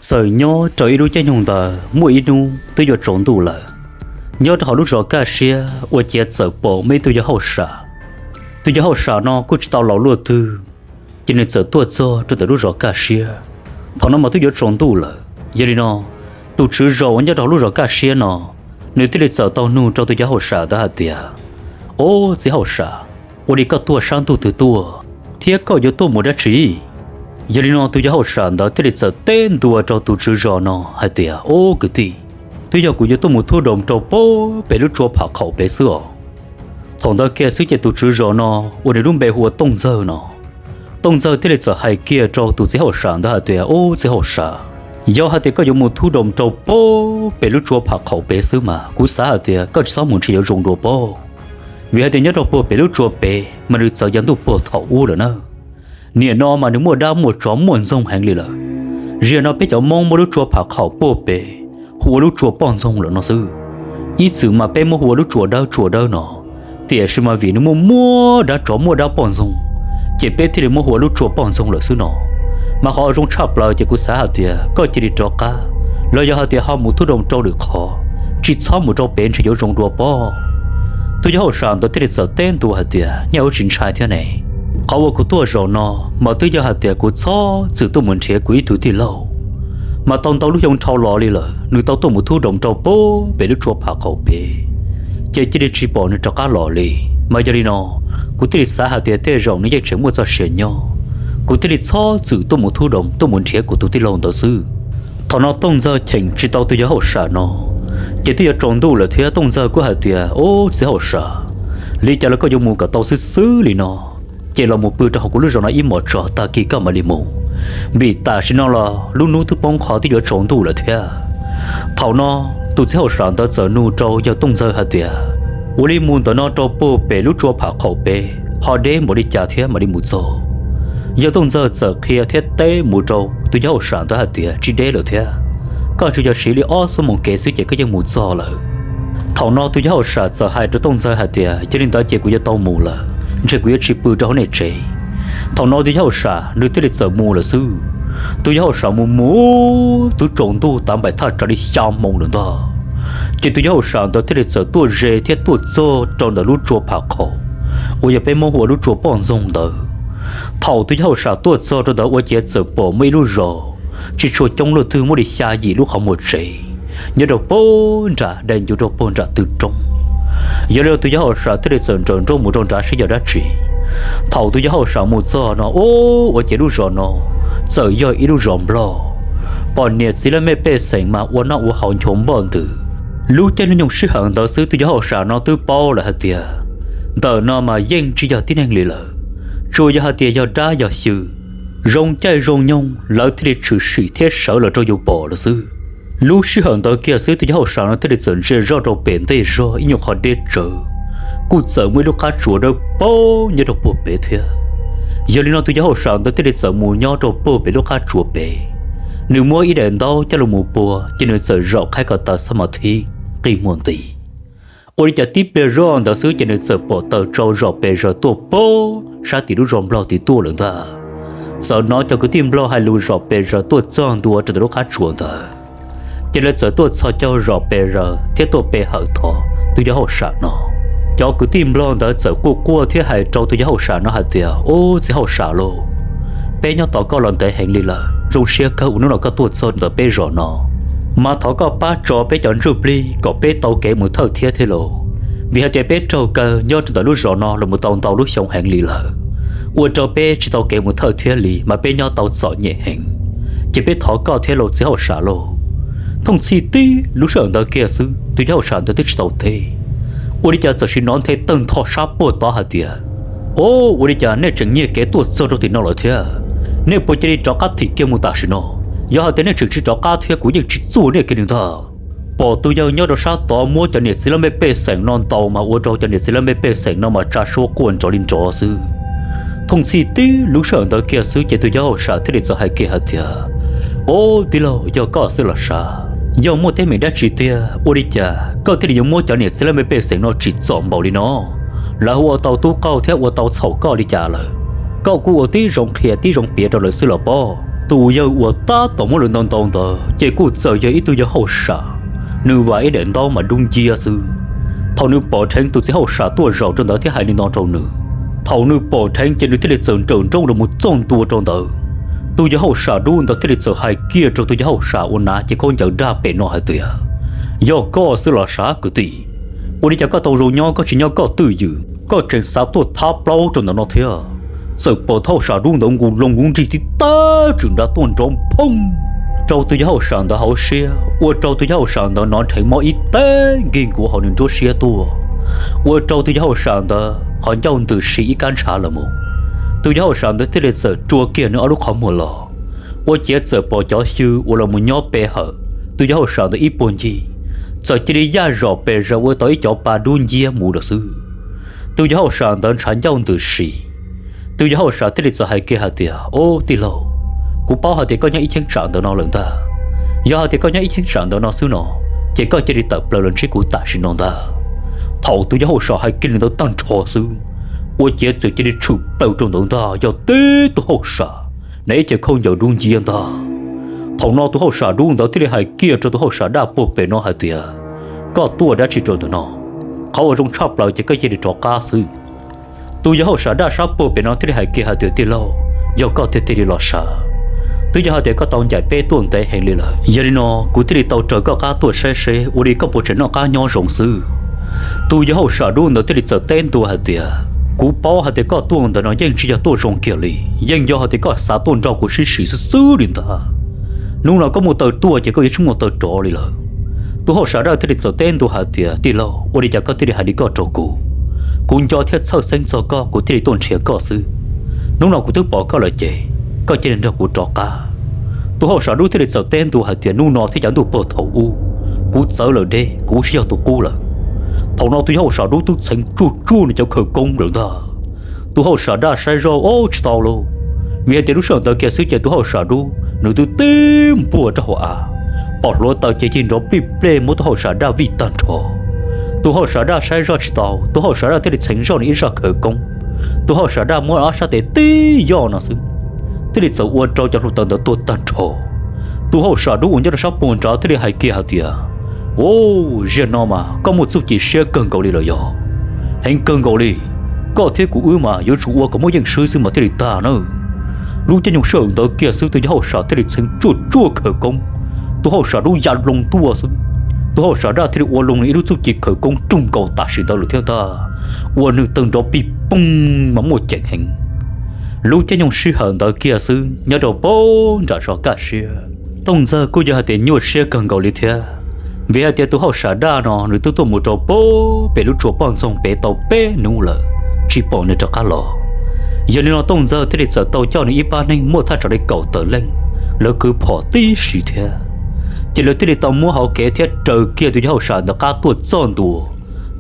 Txawm nyob rau ib lub caij nyoog ntawd muaj ib hnub twb yuav tsaus ntuj lawm, nyob rau hauv lub zos Kaj Siab ua ciav txawm pom muaj ib tug yawg hauj sam. Tus yawg hauj sam no kuj tsis tau laus luaj twg, ces nws txawm tuaj txog rau ntawm lub zos Kaj Siab. Thaum no mas twb yuav tsaus ntuj lawm, yog li no tus tswv zos uas nyob rau hauv lub zos Kaj Siab no, nws thiaj li txawm tau nug rau tus yawg hauj sam ntawd hais tias, Ob, txiv hauj sam, ua li koj tuaj sab ntuj twg tuaj, thiab koj yuav tuaj mus dab tsi? Yog li no tus yawg hauj sam ntawd thiaj li txawm teb ntua rau tus tswv zos no hais tias, Ob kwv tij, twb yog kuv yuav tuaj mus thub doos rau pem lub tsua Pham Qhaum pem xwb os. Thaum ntawd kiag xwb ces tus tswv zos no uas nws lub npe hu ua Tooj Ntxawg no, Tooj Ntxawg thiaj li txawm hais kiag rau tus txiv hauj sam ntawd hais tias, Ob, txiv hauj sam, yog hais tias koj yuav mus thub doos rau pem lub tsua Pham Qhaum pem xwb mas kuv xav hais tias koj tsis txhob mus nrhiav yuav zoo dua pob, vim hais tias nyob rau puag pem lub tsua pem mas nws txawm yog ntuj puag thaum ub lawm na. Nim no mas nws muaj dab muaj tsov muaj ntxoog heev li lawm. Zaum no peb cov Hmoob muab lub tsua Pham Qhaum puag pem hu ua lub tsua poj ntxoog lawm no xwb. Ib txwm mas peb muab hu ua lub tsua dawb tsua dawb no, tiam sis mas vim nws muaj muaj dab tsov muaj dab poj ntxoog, ces peb thiaj li muab hu ua lub tsua poj ntxoog lawm xwb no. Mas qhov zoo tshaj plaws ces kuv xav hais tias koj cia li rov qab, los yog hais tias ho mus thub doos rau lwm qhov, tsis txhob mus rau pem nrhiav yuav zoo dua pob. Tus yawg hauj sam ntawd thiaj li txawm teb ntua hais tias, Nyaj ua tsis ntshai thiab ne. Qhov uas kuv tuaj zaum no mas twb yog hais tias kuv txhob txwm tuaj mus nrhiav kuv ib tug tij laug, mas tau ntau lub xyoo dhau los li lawm nws tau tuaj mus thub doos rau pem lub tsua Pham Qhaum pem, ces cia li tsis pom nws rov qab los li. Mas yog li no kuv thiaj li xav hais tias tej zaum nws yeej tseem muaj txoj sia nyob, kuv thiaj li txhob txwm tuaj mus thub doos tuaj mus nrhiav kuv tus tij laug ntawd xwb. Thaum no Tooj Ntxawg cheem tsis tau tus yawg hauj sam no, ces twb yuav tsaus ntuj lawm thiab Tooj Ntxawg kuj hais tias, Ob, txiv hauj sam, li cas los koj yuav mus kom tau xwb xwb li no, ces los mus pw rau hauv kuv lub zos no ib hmos tso tag kis koj mam li mus, vim tam sim no los lub hnub twb poob qho twb yuav tsaus ntuj lawm thiab. Thaum no tus txiv hauj sam ntawd txawm nug rau yawg Tooj Ntxawg hais tias, Ua li mus ntawm no rau puag pem lub tsua Pham Qhaum pem ho deb npaum li cas thiab mam li mus txog? Yawg Tooj Ntxawg txawm qhia thiab teb mus rau tus yawg hauj sam ntawd hais tias, Tsis deb lawm thiab, koj tsuas yog siv li ob xuab moos kev xwb ces koj yeej mus txog lawm. Thaum no tus yawg hauj sam txawm hais rau Tooj Ntxawg hais tias, Yog li ntawd ces kuv yuav tau mus lawm, ntshe kuv yuav tsis pw rau hauv nej tsev. Thaum no tus yawg hauj sam nws thiaj li txawm mus lawm xwb. Tus yawg hauj sam mus mus twb tsaus ntuj tav npaim thaj tsam li xya moos lawm ntag, ces tus yawg hauj sam ntawd thiaj li txawm tuaj ze thiab tuaj txog rau ntawm lub tsua Pham Qhaum, uas yog peb Hmoob hu ua lub tsua poj ntxoog ntawd. Thaum tus yawg hauj sam tuaj txog rau ntawd ua ciav txawm pom muaj ib lub zos tsis tshua coob luaj twg, muaj li xya yim lub qhov muag tsev, nyob rau puag nram dai ncu rau puag nram tw roob. Yog li tus yawg hauj sam thiaj li txawm nrawm nrooj mus rau nrad saib yog dab tsi. Thaum tus yawg hauj sam mus txog no, ua ciav lub zos no txawm yog ib lub zos Nplog, pom niam txiv laj mej pej xeem mas ua noj ua haus nchuav npoj ntws. Lub caij lub nyoog sij hawm ntawd xwb tus yawg hauj sam no twb paub lawm hais tias ntawm no mas yeej tsis yog tib neeg li lawm, tsuas yog hais tias yog dab yog xyw, zoo caij zoo nyoog lawv thiaj li tshwm sim thiab sawv los rau yus pom lawm xwb. Lub sij hawm ntawd kiag xwb tus yawg hauj sam no thiaj li txawm ntsia zoj rau pem ntej zog ib nyuag qhov deb tsawv, kuj txawm muaj ib lub qab tsuas dawb paug nyob rau puag pem thiab. Yog li no tus yawg hauj sam ntawd thiaj li txawm mus nyob rau puag pem lub qab tsuas pem. Nws muab ib daim ntaub coj los mus pua ces nws txawm zaum qhaib ko taw xab mas thib qi muag nti. Ua li cas tib pliag zoj ntawd xwb ces nws txawm pom taws tsau zom pes zaws tuaj puag sab tim lub zos Nplog tim tuaj lawm ntag. Txawm hnov cov kwv tij Nplog hais lus zom pes zaws tuaj txog ntua rau ntawm lub qab tsuas ntawd, ces lawv txawm tuaj txhos caug zom pes zaws thiab tuaj pe hawm thov tus yawg hauj sam no. Cov kwv tij Nplog ntawd txawm quaj quaj thiab hais rau tus yawg hauj sam no hais tias, Ub, txiv hauj sam lauj, peb nyob tos koj los ntev heev li lawm, zoo siab kawg uas hnub no koj tuaj txog ntawm peb zos no, mas thov koj pab tso peb cov ntsuj plig kom peb tau kev mus thawj thiab thiab lauj, vim hais tias peb raug kaw nyob rau ntawm lub zos no los mus tau ntau lub xyoo heev li lawm, ua rau peb tsis tau kev mus thawj thiab li mas peb nyob tau txom nyem heev, ces peb thov koj thiab lauj txiv hauj sam lauj. Thooj txhij tib lub sij hawm ntawd kiag xwb tus yawg hauj sam ntawd twb tsis tau teb, ua li cas txawm sim hnov nthe tawg ntho sab puag tod hais tias, Ub, ua li cas nej tseem nyiag kev tuaj txog rau tim no lawm thiab? Nej puas cia li rov qab thim kiag mus tam sim no? Yog hais tias nej tseem tsis rov qab thiab kuv yeej tsis txuag nej kiag li ntag. Pom tus yawg nyob rau sab tod muab cov niam txiv laj mej pej xeem no ntaus mas ua rau cov niam txiv laj mej pej xeem no mas tsa suab quaj nrov li nrov xwb. Thooj txhij tib lub sij hawm ntawd kiag xwb ces tus yawg hauj sam thiaj li txawm hais kiag hais tias, Ub, tij laug, yog koj xwb los sav, yog muaj teeb meem dab tsi tiag ua li cas koj thiaj li yuav muab cov niam txiv laj mej pej xeem no tsim txom npaum li no? Lawv ua tau tub qauj thiab ua tau txhaum koj li cas lawm? Koj kuj ua tib zoo qhia tib zoo piav rau lawv xwb los pob. Tus yawg uas tab tom muab lawv ntaus ntaus ntawd ces kuj txawm yog ib tug yawg hauj sam, nws vam ib daim ntaub mas dub nciab xwb. Thaum nws pom dheev tus txiv hauj sam tuaj zaum rau ntawd thiab hais li no rau nws, thaum nws pom dheev ces nws thiaj li txawm nrawm nrooj los mus txog ntua rau ntawd. Tus yawg hauj sam dub ntawd thiaj li txawm hais kiag rau tus yawg hauj sam uas hnav cev khaub ncaws daj pem no hais tias, yog koj xwb los sav kwv tij, ua li cas koj tau zoo nyob koj tsis nyob koj twj ywm, koj tseem xav tuaj thab plaub rau ntawm no thiab? Txawm pom tus hauj sam dub ntawd nqus loo lub nrig tib tag tswm nra tuaj nrov phooj rau tus yawg hauj sam ntawd hauv siab, ua rau tus yawg hauj sam ntawd hnov dheev mob ib teg nkig nkuav hauv nws nruab siab tuaj, ua rau tus yawg hauj sam ntawd qhov ncauj ntws si ib kab ntshav los mus. Tus yawg hauj sam ntawd thiaj li txawm rua kiag nws ob lub qhov muag los, ua ciav txawm pom cov xyw uas los mus nyob pe hawm tus yawg hauj sam ntawd ib puag ncig, txawm cia li yaj zom pes zaws ua tau ib cov pa dub nciab mus lawm xwb. Tus yawg hauj sam ntawd ntshav ncauj ntws si. Tus yawg hauj sam thiaj li txawm hais kiag hais tias, Ob tij laug, kuv paub hais tias koj nyob ib cheeb tsam ntawm no lawm ntag. Yog hais tias koj nyob ib cheeb tsam ntawm no xwb no, ces koj cia li tawm plaws los ntsib kuv tam sim no ntag. Thaum tus yawg hauj sam hais kiag li ntawd tag nrho xwb, ua ciav txawm cia li tshwm plaws rau ntawd ntag yog tib tug hauj sam hnav ib cev khaub ncaws dub nciab ntag. Thaum no tus hauj sam dub ntawd thiaj li hais kiag rau tus hauj sam daj puag pem no hais tias, Koj tuaj dab tsi rau ntawm no? Qhov uas zoo tshaj plaws ces koj cia li rov qab xwb. Tus yawg hauj sam daj sab puag pem no thiaj li hais kiag hais tias, Tij laug, yog koj thiaj tig li los sav. Twb yog hais tias koj tau ncaim peb tuaj ntev heev li lawm, yog li no kuv thiaj li tau raws koj qab tuaj saib seb ua li koj puas tseem noj qab nyob zoo xwb. Tus yawg hauj sam dub ntawd thiaj li txawm teb ntua hais tias, Kuv paub hais tias koj tuaj ntawm no yeej tsis yog tuaj zoo kiag li, yeej yog hais tias koj xav tuaj nrog kuv sib sim xwb xwb li ntag. Hnub no koj muaj taw tuaj ces koj yuav tsis muaj taw rov li lawm. Tus hauj sam daj thiaj li txawm teb ntua hais tias, Tij laug, ua li cas koj thiaj li hais li koj rau kuv? Kuv nco thiab txhawj xeeb txog koj kuv thiaj li tuaj nrhiav koj xwb. Hnub no kuv twb pom koj lawm ces koj cia li nrog kuv rov qab. Tus hauj sam dub thiaj li txawm teb ntua hais tias, Hnub no thiab cov ntuj puag thaum ub, kuv txawv lawm deb, kuv tsis yog tus qub lawm. Thaum no tus yawg hauj sam dub twb txheev tsuaj tsuaj nws cov khawv koob lawm ntag. Tus hauj sam daj saib zoj, Ob, tsis tau lauj! Vim hais tias lub sij hawm ntawd kiag xwb ces tus hauj sam dub nws twb tib npuaj rau hauv av, pom hluav taws ces cig nrov plij plej muab tus hauj sam daj vij tag nrho. Tus hauj sam daj saib zoj tsis tau, tus hauj sam daj thiaj li txheev zoj nws ib zaj khawv koob. Tus hauj sam daj muab ob sab tes tib yoj no xwb, thiaj li txawm ua rau cov hluav taws ntawd tuag tag nrho. Tus hauj sam dub uas nyob rau sab puag nrad thiaj li hais kiag hais tias, Ub, zaum no mas koj muaj txuj ci siab kawg nkaus li lawm yog, heev kawg nkaus li. Koj thiab kuv wb mas yuav tsum ua kom muaj yeej swb xwb mas thiaj li tag nawb. Lub caij nyoog sij hawm ntawd kiag xwb tus yawg hauj sam thiaj li txheev tsuaj tsuaj khawv koob, tus hauj sam dub ya loo tuaj xwb. Tus hauj sam daj thiaj li ua loo nws ib lub txuj ci khawv koob cuag nkaus tam sim ntawd lawm thiab ntag, ua nws tawg nrov pij poog mas muaj ceem heev. Lub caij nyoog sij hawm ntawd kiag xwb nyob rau puag nram zos kaj siab, Tooj Ntxawg kuj yog hais tias nyuaj siab kawg nkaus li thiab. Vim hais tias tus hauj sam daj no nws twb tuaj mus rau puag pem lub tsua poj ntxoog pem tau peb hnub lawm, tsis pom nws rov qab los. Yog li no Tooj Ntxawg thiaj li txawm tau coj nws ib pab neeg muaj thaj tsam li kaum tawm leej, lawv kwv phom tib si thiab, ces lawv thiaj li tau muab hauv kev thiab raws kiag tus yawg hauj sam ntawd qab tuaj txog ntua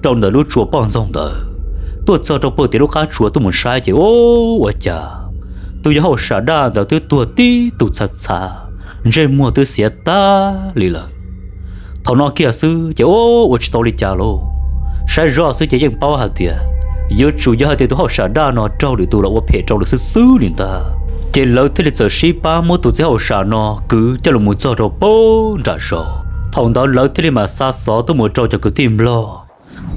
rau ntawm lub tsua poj ntxoog ntawd. Tuaj txog rau puag tim lub qab tsua tuaj mus saib ces ub, ua cas tus yawg hauj sam daj ntawd twb tuag tib tug txhav txhav, ntsej muag twb xiav tag li lawm. Thaum no kiag xwb ces ub, ua tsis tau li cas lauj. Saib zoj xwb ces yeej paub hais tias yuav tsum yog hais tias tus hauj sam daj no raug lwm tus los ua phem rau lawv xwb xwb li ntag. Ces lawv thiaj li txawm sib pab muab tus txiv hauj sam no kwv coj los mus txog rau puag nram zos. Thaum ntawd lawv thiaj li mam xa xov tuaj mus rau cov kwv tij Nplog.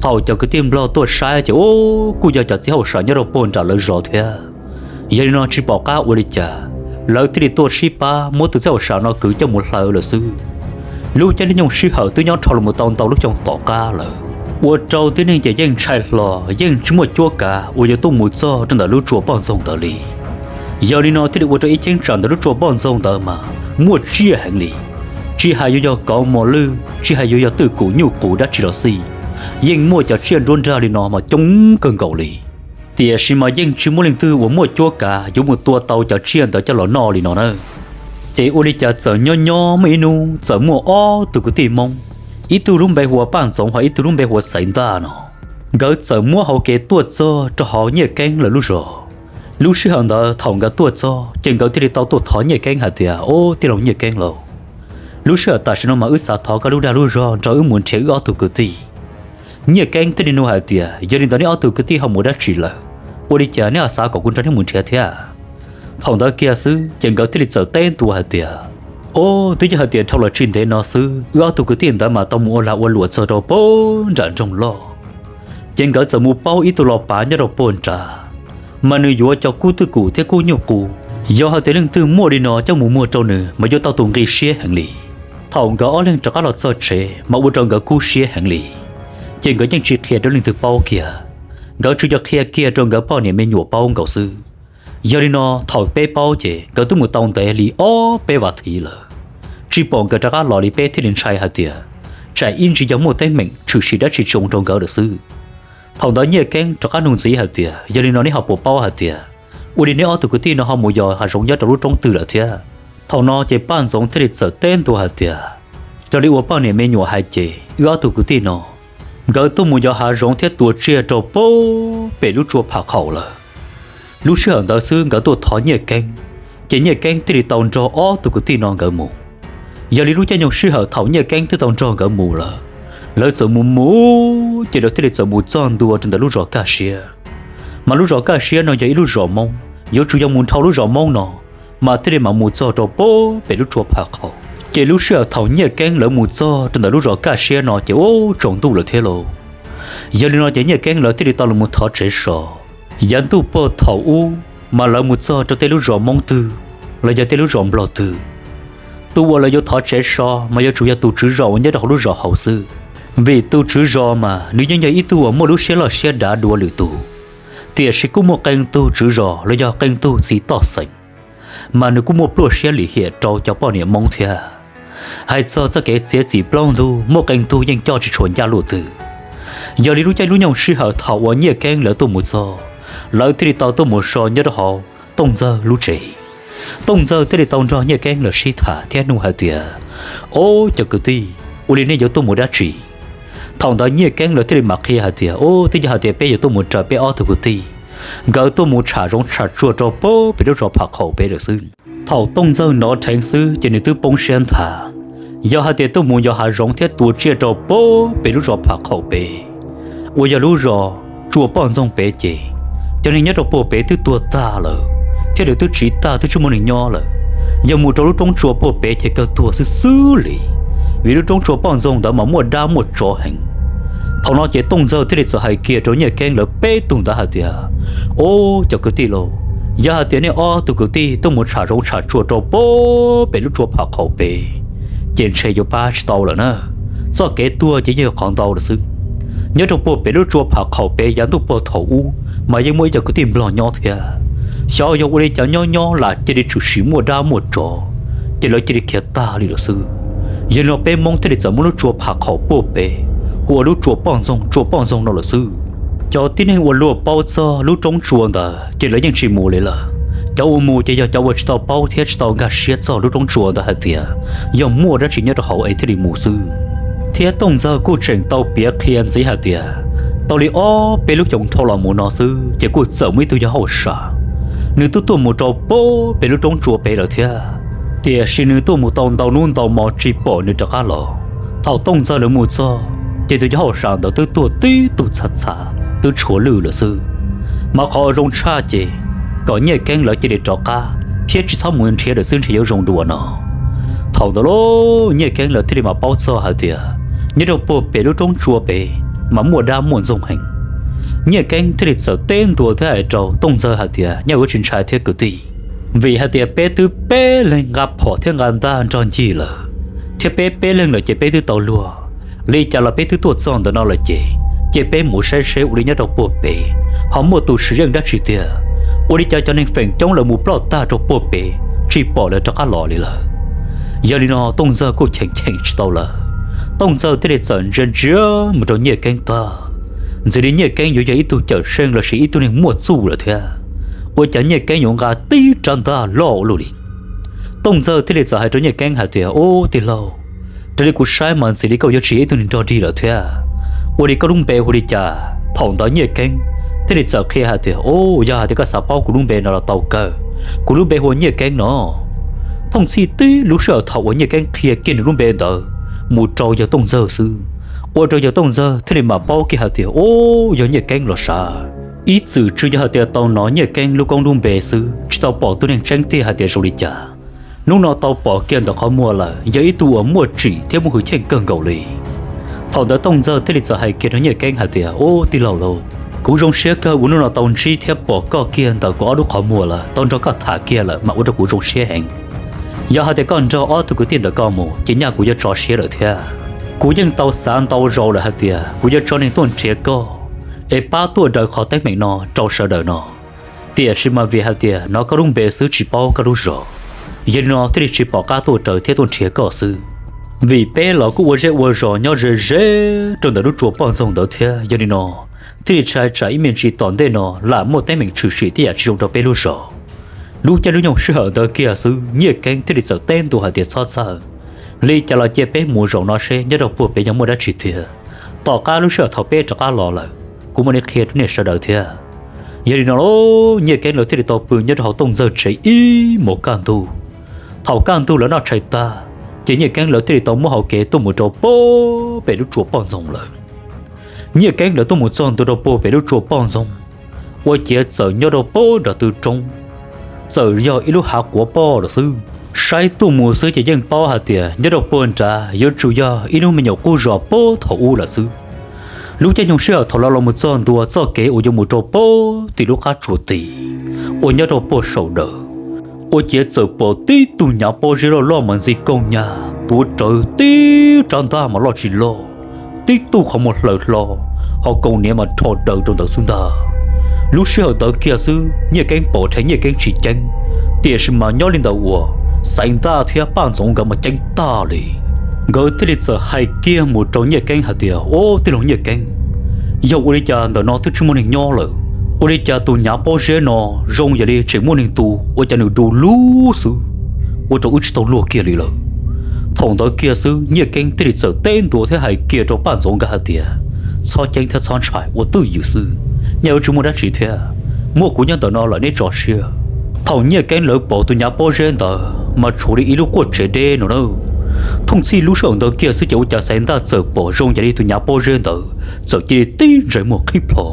Thaum cov kwv tij Nplog tuaj saib ces ub, kuj yog cov txiv hauj sam nyob rau puag nram lawv zos thiab. Yog li no tsis pom qab ua li cas, lawv thiaj li tuaj sib pab muab tus txiv hauj sam no kwv coj mus hlawv lawm xwb. Lub caij nyoog sij hawm twb nyob dhau los mus tau ntau lub xyoo tom qab lawm, ua rau tib neeg ces yeej ntshai hlo, yeej tsis muaj cuab kav uas yuav tuaj mus txog rau ntawm lub tsua poj ntxoog ntawd li. Yog li no thiaj li ua rau ib cheeb tsam ntawm lub tsua poj ntxoog ntawd mas muaj tsiaj heev li. Tsis hais yuav yog kauv mos lwj, tsis hais yuav yog twj kum nyuj qus dab tsi los xij, yeej muaj cov tsiaj nruab nrag li no mas coob kawg nkaus li. Tiam sis mas yeej tsis muaj leej twg uas muaj cuab kav yuav mus tua tau cov tsiaj ntawd coj los noj li no na. Ces ua li cas txawm nyob nyob muaj ib hnub txawm muaj ob tug kwv tij Hmoob, ib tug lub npe hu ua Paj Ntxoov ho ib tug lub npe hu ua Xaiv Ntaj no, nkawd txawm muab hauv kev tuaj txog rau hauv Nyiaj Keeb lawv lub zos. Lub sij hawm ntawd thaum nkawd tuaj txog ces nkawd thiaj li tau tuaj thov Nyiaj Keeb hais tias, Ob, tij laug Nyiaj Keeb lauj, lub sij hawm tam sim no mas wb xav thov koj lub dag lub zog nrog wb mus nrhiav wb ob tug kwv tij. Nyiaj Keeb thiaj li nug hais tias, Yog li ntawd neb ob tug kwv tij ho mus dab tsi lawm? Ua li cas neb ho xav kom kuv nrog neb mus nrhiav thiab? Thaum ntawd kiag xwb ces nkawd thiaj li txawm teb ntua hais tias, Ob, twb yog hais tias dhau los tsis ntev no xwb wb ob tug kwv tij ntawd mas tau mus ua lag ua luam txog rau pem nram nroog loj. Ces nkawd txawm mus paub ib tug los pav nyob rau puag nrad, mas nws yuav cov kub twj kum thiab kub nyuj qus. Yog hais tias leej twg muaj li no coj mus muag rau nws mas yuav tau tus nqi siab heev li. Thaum nkawd ob leeg rov qab los txog tsev mas ua rau nkawd kub siab heev li, ces nkawd yeej tsis qhia rau leej twg paub kiag, nkawd tsuas yog qhia kiag rau nkawd poj niam me nyuam paub nkaus xwb. Yog li no thaum peb paub ces nkawd twb mus tau ntev li ob peb vas thiv lawm, tsis pom nkawd rov qab los li, peb thiaj li ntshai hais tias tsam ib ntsis yog muaj teeb meem tshwm sim dab tsi tsis zoo rau nkawd lawm xwb. Thaum ntawd Nyiaj Keeb rov qab nug ntxiv hais tias, Yog li no neb ho puas paub hais tias ua li neb ob tug kwv tij no ho mus yos hav zoov nyob rau lub roob twg lawm thiab? Thaum no ces Paj Ntxoov thiaj li txawm teb ntua hais tias, Raws li uas poj niam me nyuam hais ces wb ob tug kwv tij no nkawd tuaj mus yos hav zoov thiab tua tsiaj rau pem lub tsua Pham Qhaum lawm. Lub sij hawm ntawd xwb nkawd tuaj thov Nyiaj Keeb, ces Nyiaj Keeb thiaj li tau nrog ob tug kwv tij no nkawd mus. Yog li lub caij nyoog sij hawm thaum Nyiaj Keeb twb tau nrog nkawd mus lawm, lawv txawm mus mus ces lawv thiaj li txawm mus txog ntua rau ntawm lub zos Kaj Siab. Mas lub zos Kaj Siab no yog ib lub zos Hmoob, yuav tsum yog mus dhau lub zos Hmoob no mas thiaj li mam mus txog rau pem lub tsua Pham Qhaum. Ces lub sij hawm thaum Nyiaj Keeb lawv mus txog rau ntawm lub zos Kaj Siab no ces ub tsaus ntuj lawm thiab lauj. Yog li no ces Nyiaj Keeb lawv thiaj li tau los thov tsev so. Yav ntuj puag thaum ub mas lawv mus txog rau tej lub zos Hmoob twg los yog tej lub zos Nplog twg, tus uas lawv yuav thov tsev so mas yuav tsum yog tus tswv zos uas nyob rau hauv lub zos hauv xwb. Vim tus tswv zos mas nws yeej yog ib tug uas muaj lub siab loj siab dav dua lwm tus, tiam sis kuj muaj qee tug tswv zos los yog qee tug txiv toj xeem mas nws kuj muaj pluaj siab lim hiam rau cov poj niam Hmoob thiab. Hais txog txoj kev txiav txim plaub ntug muaj qee tug yeej coj tsis tshua ncaj luaj twg. Yog li lub caij lub nyoog sij hawm thaum uas Nyiaj Keeb lawv tuaj mus txog, lawv thiaj li tau tuaj mus so nyob rau hauv Tooj Ntxawg lub tsev. Tooj Ntxawg thiaj li tau nrog Nyiaj Keeb lawv sib tham thiab nug hais tias, Ob cov kwv tij, ua li nej yuav tuaj mus dab tsi? Thaum ntawd Nyiaj Keeb lawv thiaj li mam qhia hais tias, Ub, twb yog hais tias peb yuav tuaj mus raws peb ob tug kwv tij nkawd tuaj mus tsham zoov tsham tsuag rau pem lub zos Pham Qhaum pem lawm xwb. Thaum Tooj Ntxawg hnov dheev xwb ces nws twb poob siab nthav. Yog hais tias tuaj mus yos hav zoov thiab tua tsiaj rau pem lub zos Pham Qhaum pem, uas yog lub zos Tsua Poj Ntxoog pem ces cov neeg nyob rau puag pem twb tuag tag lawm, thiab lawv twb tsiv tag twb tsis muaj neeg nyob lawm. Yog mus rau lub roob tsua puag pem ces kawg tuag xwb xwb li, vim lub roob Tsua Poj Ntxoog ntawd mas muaj dab muaj tsov heev. Thaum no ces Tooj Ntxawg thiaj li txawm hais kiag rau Nyiaj Keeb lawv peb tug ntawd hais tias, Ob cov kwv tij lauj, yog hais tias nej ob tug kwv tij tuaj mus tsham zoov tsham tsuag rau pem lub tsua Pham Qhaum pem ces ntshe yuav pab tsis tau lawm na. Txoj kev tuag ces yeej yog qhov ntau lawm xwb. Nyob rau puag pem lub tsua Pham Qhaum pem yav ntuj puag thaum ub mas yeej muaj ib co kwv tij Nplog nyob thiab. Xyov yog ua li cas nyob nyob lam cia li tshwm sim muaj dab muaj tsov, ces lawv cia li khiav tag li lawm xwb. Yog li no peb Hmoob thiaj li txawm muab lub tsua Pham Qhaum puag pem hu ua lub tsua Poj Ntxoog, tsua Poj Ntxoog no lawm xwb. Cov tib neeg uas luag paub txog lub roob tsua ntawd ces lawv yeej tsis mus li lawm. Cov uas mus ces yog cov uas tsis tau paub thiab tsis tau nkag siab txog lub roob tsua ntawd hais tias yog muaj dab tsi nyob rau hauv es thiaj li mus xwb. Thiab Tooj Ntxawg kuj tseem tau piav qhia ntxiv hais tias, tau li ob peb lub xyoos dhau los mus no xwb ces kuj txawm muaj ib tug yawg hauj sam, nws twb tuaj mus rau puag pem lub roob tsua pem lawm thiab, tiam sis nws tuaj mus tau ntau hnub ntau hmo tsis pom nws rov qab los. Thaum Tooj Ntxawg lawv mus txog ces tus yawg hauj sam ntawd twb tuag tib tug txhav txhav twb tshuav lwj lawm xwb. Mas qhov uas zoo tshaj ces kom Nyiaj Keeb lawv cia li rov qab thiab tsis txhob mus nrhiav lawm xwb ntshe yuav zoo dua no. Thaum ntawd lauj, Nyiaj Keeb lawv thiaj li mam paub txog hais tias nyob rau puag pem lub roob tsua pem mas muaj dab muaj ntxoog heev. Nyiaj Keeb thiaj li txawm teb ntua thiab hais rau Tooj Ntxawg hais tias, Nyaj, ua tsis ntshai thiab kwv tij, vim hais tias peb twb peb leeg nqa phom thiab nqa ntaj nrog ncig lawm, thiab peb peb leeg lawm ces peb twb tau luag. Li cas los peb twb tuaj txog ntawm no lawm ces cia peb mus saib seb ua li nyob rau puag pem ho muaj tus sim yeej dab tsi tiag. Ua li cas cov neeg feem coob lawv mus ploj tag rau puag pem tsis pom lawv rov qab los li lawm. Yog li no Tooj Ntxawg kuj cheem cheem tsis tau lawm. Tooj Ntxawg thiaj li txawm ntsia ntsia mus rau Nyiaj Keeb tag, ntxim li Nyiaj Keeb yuav yog ib tug cawm seej lossis ib tug neeg muaj txuj lawm thiab. Ua cas Nyiaj Keeb yuav nqa tib rab ntaj loj ua luaj li. Tooj Ntxawg thiaj li txawm hais rau Nyiaj Keeb hais tias, Ub tij laug, raws li kuv saib mas ntxim li koj yuav tsis yog ib tug neeg nrog dig lawm thiab. Ua li koj lub npe hu li cas? Thaum ntawd Nyiaj Keeb thiaj li txawm qhia hais tias, Ub, yog hais tias koj xav paub kuv lub npe no los tau kawg, kuv lub npe hu ua Nyiaj Keeb no. Thooj txhij tib lub sij hawm thaum uas Nyiaj Keeb qhia kiag nws lub npe ntawd mus rau yawg Tooj Ntxawg xwb, ua rau yawg Tooj Ntxawg thiaj li mam paub kiag hais tias, Ub, yog Nyiaj Keeb los sav. Ib txwm tsuas yog hais tias tau hnov Nyiaj Keeb lub koob lub npe xwb, tsis tau pom tus neeg tseeb tiag hais tias zoo li cas. Hnub no tau pom kiag ntawm qhov muag lawm, yog ib tug uas muaj tsim thiab muaj hwj chim kawg nkaus li. Thaum ntawd Tooj Ntxawg thiaj li txawm hais kiag rau Nyiaj Keeb hais tias, Ub, tij laug lauj, kuv zoo siab kawg uas hnub no tau ntsib thiab pom koj kiag ntawm kuv ob lub qhov muag lawm, tau nrog koj tham kiag lawm mas ua rau kuv zoo siab heev. Yog hais tias koj nrog ob tug kwv tij ntawm koj mus ces nyaj kuv yuav tso siab lawm thiab. Kuv yeej tau xav ntau zaus lawm hais tias kuv yuav tso neeg tuaj nrhiav koj es pab tuaj daws qhov teeb meem no rau sawv daws no. Tiam sis mas vim hais tias hnov koj lub npe xwb tsis paub koj lub zos, yog li no thiaj li tsis pom qab tuaj raws thiab tuaj nrhiav koj xwb. Vim peb los kuj ua zej ua zos nyob ze ze rau ntawm lub tsua poj ntxoog ntawd thiab, yog li no thiaj li ntshai tsam ib me ntsis tom ntej no lam muaj teeb meem tshwm sim tej yam tsis zoo rau peb lub zos. Lub caij lub nyoog sij hawm ntawd kiag xwb Nyiaj Keeb thiaj li txawm teb ntua hais tias, Txhob txhawj, li cas los cia peb mus zaum no seb nyob rau puag pem yog muaj dab tsi tiag. Tom qab lub sij hawm thaum peb rov qab los lawm, kuv mam li qhia rau nej sawv daws thiab. Yog li no, Nyiaj Keeb lawv thiaj li tau pw nyob rau hauv Tooj Ntxawg tsev ib hmos kaj ntug. Thaum kaj ntug lawv noj tshais tag, ces Nyiaj Keeb lawv thiaj li tau muab hau kev tuaj mus rau puag pem lub tsua poj ntxoog lawm. Nyiaj Keeb lawv tuaj mus txog ntua rau puag pem lub tsua poj ntxoog, ua ciav txawm nyob rau puag nram tw roob, txawm yog ib lub hav quav poj lawm xwb. Saib tuaj mus xwb ces yeej paub hais tias nyob rau puag nrad yuav tsum yog ib lub me nyuam qub zos puag thaum ub lawm xwb. Lub caij nyoog sij hawm thaum lawv los mus txog ntua txoj kev uas yuav mus rau puag tim lub qab tsuas tid uas nyob rau puag saum ntawd, ua ciav txawm pom tib tug nyav pob zeb loj loj mas ntxi kooj nyag tuav rawv tib rab ntaj mas loj tsis loj, tib tug qhov muag hlaws hlo, ho kaus hniav mas rho daws rau ntawd xwb ntag. Lub sij hawm ntawd kiag xwb Nyiaj Keeb pom rhe Nyiaj Keeb tsis ceeb, tiam sis mas nyob li ntawm uas Xaiv Ntaj thiab Paj Ntxoov nkawd mas ceeb tag li. Nkawd thiaj li txawm hais kiag mus rau Nyiaj Keeb hais tias, Ub, tij laug Nyiaj Keeb, yog ua li cas ntawm no twb tsis muaj neeg nyob lawm, ua li cas tus nyav pob zeb no zoo yam li tseem muaj neeg tu, ua cas nws du lug xwb, ua rau wb tsis tau luag kiag li lawm? Thaum ntawd kiag xwb Nyiaj Keeb thiaj li txawm teb ntua thiab hais kiag rau Paj Ntxoov nkawd hais tias, Txhob ceeb thiab txhob ntshai, ua twj ywm xwb, nyaj yuav tsis muaj dab tsi thiab. Muaj kuv nyob ntawm no lawm, neb tso siab. Thaum Nyiaj Keeb lawv pom tus nyav pob zeb ntawd mas tshuav li ib lub quaj tsev deb no na. Thooj txhij lub sij hawm ntawd kiag xwb ces ua cas Xaiv Ntaj txawm pom zoo yam li tus nyav pob zeb ntawd txawm cia li tib ntsais muag qhib plho,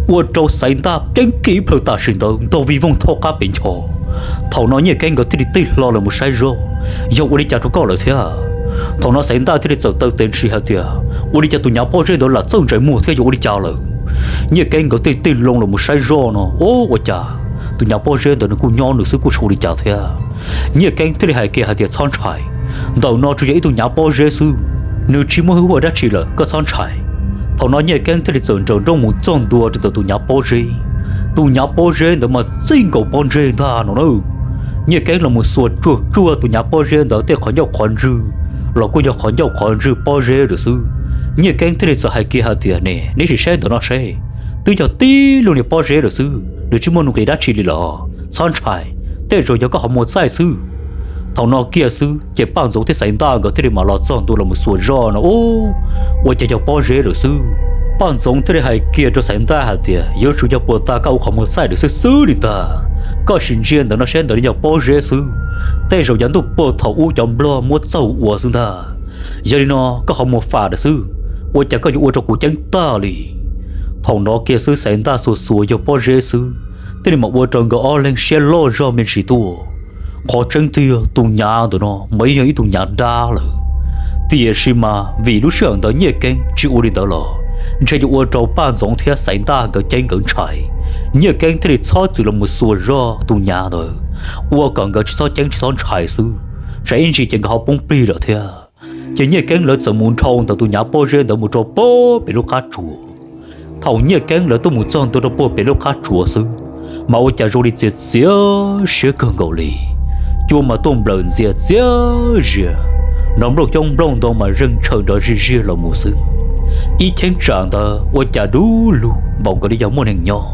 ua rau Xaiv Ntaj ceeb kiag ib plhaw tam sim ntawd ntog vij voog thauj qab pes ncho. Thaum no Nyiaj Keeb nkawd thiaj li tig hlo los mus saib zoj, Yog ua li cas rau koj lawm thiab? Thaum no Xaiv Ntaj thiaj li txawm taw tes ntshis hais tias, Ua li cas tus nyav pob zeb ntawd lam txawj ntsais muag thiab, yog ua li cas lawm? Nyiaj Keeb nkawd thiaj tig loo los mus saib zoj no, Ub, ua cas tus nyav pob zeb ntawd nws kuj nyob nws xwb, kuj tsis ua li cas thiab. Nyiaj Keeb thiaj li hais kiag hais tias, Txhob ntshai, ntawm no tsuas yog ib tug nyav pob zeb xwb, nws tsis muaj hwj huam dab tsi lawm, koj txhob ntshai. Thaum no Nyiaj Keeb thiaj li txawm nraws nrooj mus txog ntua rau ntawm tus nyav pob zeb. Tus nyav pob zeb ntawd mas txij nkaus pob ntseg ntag no na. Nyiaj Keeb los mus xuas tsuag tsuag tus nyav pob zeb ntawd tej qhov ncauj qhov ntswg los kuj yog qhov ncauj qhov ntswg pob zeb lawm xwb. Nyiaj Keeb thiaj li txawm hais kiag hais tias, Ne, neb sim saib ntawm no seb, twb yog tib lub niag pob zeb lawm xwb, nws tsis muaj nuj nqis dab tsi li los, txhob ntshai, tej zaum yog koj qhov muag txaij xwb. Thaum no kiag xwb ces Paj Ntxoov thiab Xaiv Ntaj nkawd thiaj li mam los txog ntua los mus xuas zoj no, Ub, ua cas yog pob zeb lawm xwb. Paj Ntxoov thiaj li hais kiag rau Xaiv Ntaj hais tias, Yuav tsum yog puas tas koj ua qhov muag txaij lawm xwb xwb li ntag. Koj sim ntsia ntawm no seb, ntawm no yog pob zeb xwb, tej zaum yav ntuj puag thaum ub cov nplog muab txaug ua xwb ntag. Yog li no koj qhov muag fam lawm xwb, ua cas koj yuav ua rau kuv ceeb tag li? Thaum no kiag xwb Xaiv Ntaj xuas xuas yog pob zeb xwb, thiaj li mam ua rau nkawd ob leeg siab loj zog me ntsis tuaj. Qhov tseeb tiag tus nyav ntawm no mas yog ib tug nyav dab lawm, tiam sis mas vim lub sij hawm ntawd Nyiaj Keeb tsis ua li ntawd los ntshe yuav ua rau Paj Ntxoov thiab Xaiv Ntaj nkawd ceeb nkawd ntshai. Nyiaj Keeb thiaj li txhob txwm los mus xuas zoj tus nyav ntawd, ua kom nkawd tsis txhob ceeb tsis txhob ntshai xwb, tsam ib ntsis ces nkawd ho poob plig lawm thiab. Ces Nyiaj Keeb lawv txawm mus nrhau ntawm tus nyav pob zeb ntawd mus rau puag pem lub qab tsuas. Thaum Nyiaj Keeb lawv tuaj mus txog ntua rau puag pem lub qab tsuas xwb, mas ua cas zoo li txias txias siab kawg nkaus li. Cua mas tuaj nplawm ntxias txias zias, nrov nplooj xyoob nplooj ntoo mas zeeg ntshaw nrov zij ziag los mus xwb. Ib cheeb tsam ntawd ua cas du lug npaum nkaus li yog muaj neeg nyob.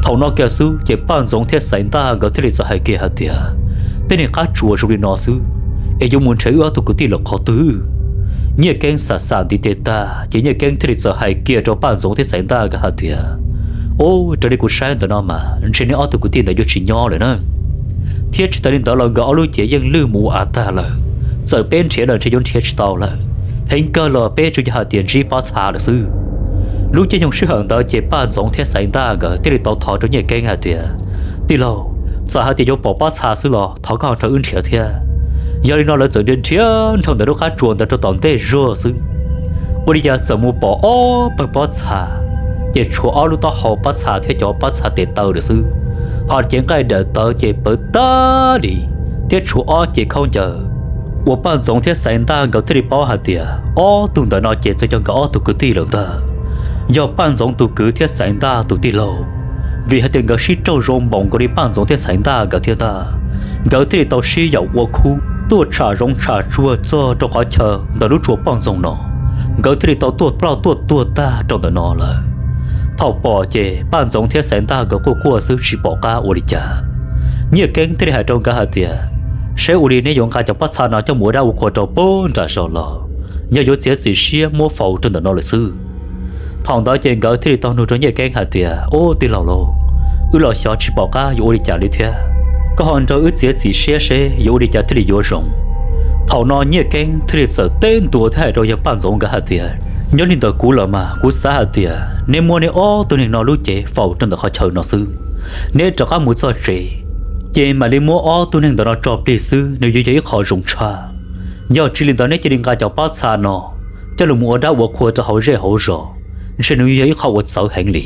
Thaum no kiag xwb ces Paj Ntxoov thiab Xaiv Ntaj nkawd thiaj li txawm hais kiag hais tias, Tej niag qab tsuas zoo li no xwb, es yuav mus nrhiav wb ob tug kwv tij lawm qhov twg? Nyiaj Keeb xam xam ntiv tes tag ces Nyiaj Keeb thiaj li txawm hais kiag rau Paj Ntxoov thiab Xaiv Ntaj nkawd hais tias, Ub, raws li kuv saib ntawm no mas ntshe neb ob tug kwv tij ntawd yuav tsis nyob lawm na. Thiab tsis tas li ntawd los nkawd ob lub cev yeej lwj mus ua av tag lawm, txawm peb nrhiav los ntshe yuav nrhiav tsis tau lawm. Heev kawg los peb tsuas yog hais tias ntsib pob txha lawm xwb. Lub caij nyoog sij hawm ntawd ces Paj Ntxoov thiab Xaiv Ntaj nkawd thiaj li tau thov rau Nyiaj Keeb hais tias, tij laug, txawm hais tias yuav pom pob txha xwb los thov koj ho nrog wb nrhiav thiab. Yog li no lawv txawm nrhiav nrhiav nrog ntawm lub qab tsuas ntawd rau tom ntej zog xwb, ua li cas txawm mus pom ob pawg pob txha, ces tshuav ob lub taub hau pob txha thiab cov pob txha tes taw lawm xwb, ho cev nqaij daim tawv ces pawv tag li, thiab tshuav ob cev khaub ncaws uas Paj Ntxoov thiab Xaiv Ntaj nkawd thiaj li paub hais tias ob tug ntawm no ces txawm yog nkawd ob tug kwv tij lawm ntag, yog Paj Ntxoov tus kwv thiab Xaiv Ntaj tus tij laug. Vim hais tias nkawd sib raug zoo npaum nkaus li Paj Ntxoov thiab Xaiv Ntaj nkawd thiab ntag, nkawd thiaj li tau sib yaum ua khub tuaj tsham zoov tsham tsuag txog rau qhov chaw ntawm lub tsua poj ntxoog no, nkawd thiaj li tau tuaj ploj tuaj tuag tag rau ntawm no lawm. Thaum pom ces Paj Ntxoov thiab Xaiv Ntaj nkawd quaj quaj xwb tsis pom qab ua li cas. Nyiaj Keeb thiaj li hais rau nkawd hais tias, seb ua li neb yuav nqa cov pob txha no coj mus ua dab ua qhua rau pem nram zos los yog yuav txiav txim siab muab faus rau ntawm no lawm xwb? Thaum ntawd ces nkawd thiaj li tau nug rau Nyiaj Keeb hais tias, ub, tij laug lauj, wb los xyov tsis pom qab yuav ua li cas li thiab, koj ho nrog wb txiav txim siab seb yuav ua li cas thiaj li yuav zoo. Thaum no Nyiaj Keeb thiaj li txawm teb ntua thiab hais rau yawg Paj Ntxoov nkawd hais tias, nyob li ntawm kuv los mas kuv xav hais tias neb muab neb ob tug neeg no lub cev faus rau ntawm qhov chaw no xwb, neb rov qab mus txog tsev, ces mam li muab ob tug neeg ntawm no tso plig xwb nws yuav yog ib qho zoo tshaj. Yog tsis li ntawd neb cia li nqa cov pob txha no coj los mus ua dab ua qhua rau hauv zej hauv zos, ntshe nws yog ib qho uas txawv heev li.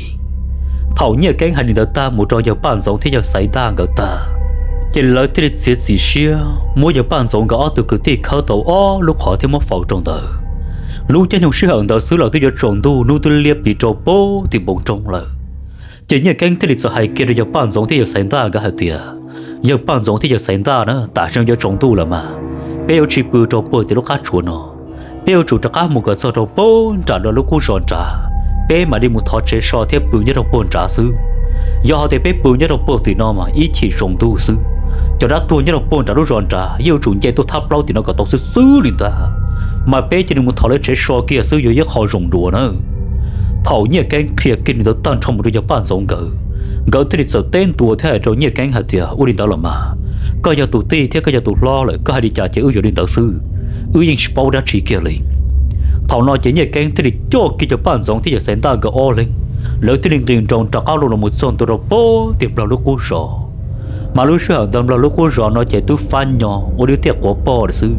Thaum Nyiaj Keeb hais li ntawd tag mus rau yawg Paj Ntxoov thiab yawg Xaiv Ntaj nkawd tag, ces lawv thiaj li txiav txim siab muab yawg Paj Ntxoov nkawd ob tug kwv tij khawb tau ob lub qhov thiab muab faus rau ntawd. Lub caij nyoog sij hawm ntawd xwb los twb yuav tsaus ntuj, hnub twb liab pliv rau pem tim npoo roob lawm. Ces Nyiaj Keeb thiaj li txawm hais kiag rau yawg Paj Ntxoov thiab yawg Xaiv Ntaj nkawd hais tias, yawg Paj Ntxoov thiab yawg Xaiv Ntaj na, tam sim no yuav tsaus ntuj lawm mas peb yuav tsis pw rau puag tim lub qab tsuas no, peb yuav tsum rov qab mus kom txog rau pem nram lawv lub qub zos nrad, peb mam li mus thov tsev so thiab pw nyob rau puag nrad xwb. Yog hais tias peb pw nyob rau puag tim no mas ib chim tsaus ntuj xwb, cov dab tuag nyob rau puag nram lub zos nrad yeej yuav tsum nce tuaj thab plaub tim no kom tau xwb xwb li ntag, mas peb cia li mus thov lawv tsev so kiag xwb yuav yog qho zoo dua na. Thaum Nyiaj Keeb qhia kiag li ntawd tag nrho mus rau yawg Paj Ntxoov nkawd, nkawd thiaj li txawm teb ntua thiab hais rau Nyiaj Keeb hais tias, ua li ntawd los mas, koj yog tus tij thiab koj yog tus hlob lawm, koj hais li cas ces wb yuav li ntawd xwb, wb yeej tsis paub dab tsi kiag li. Thaum no ces Nyiaj Keeb thiaj li coj kiag yawg Paj Ntxoov thiab yawg Xaiv Ntaj nkawd ob leeg, lawv thiaj li nqis nroos rov qab los mus txog ntua rau pem tim Nplog lub qub zos. Mas lub sij hawm ntawd Nplog lub qub zos no ces twb fab nyo ua li tiaj quav poj lawm xwb.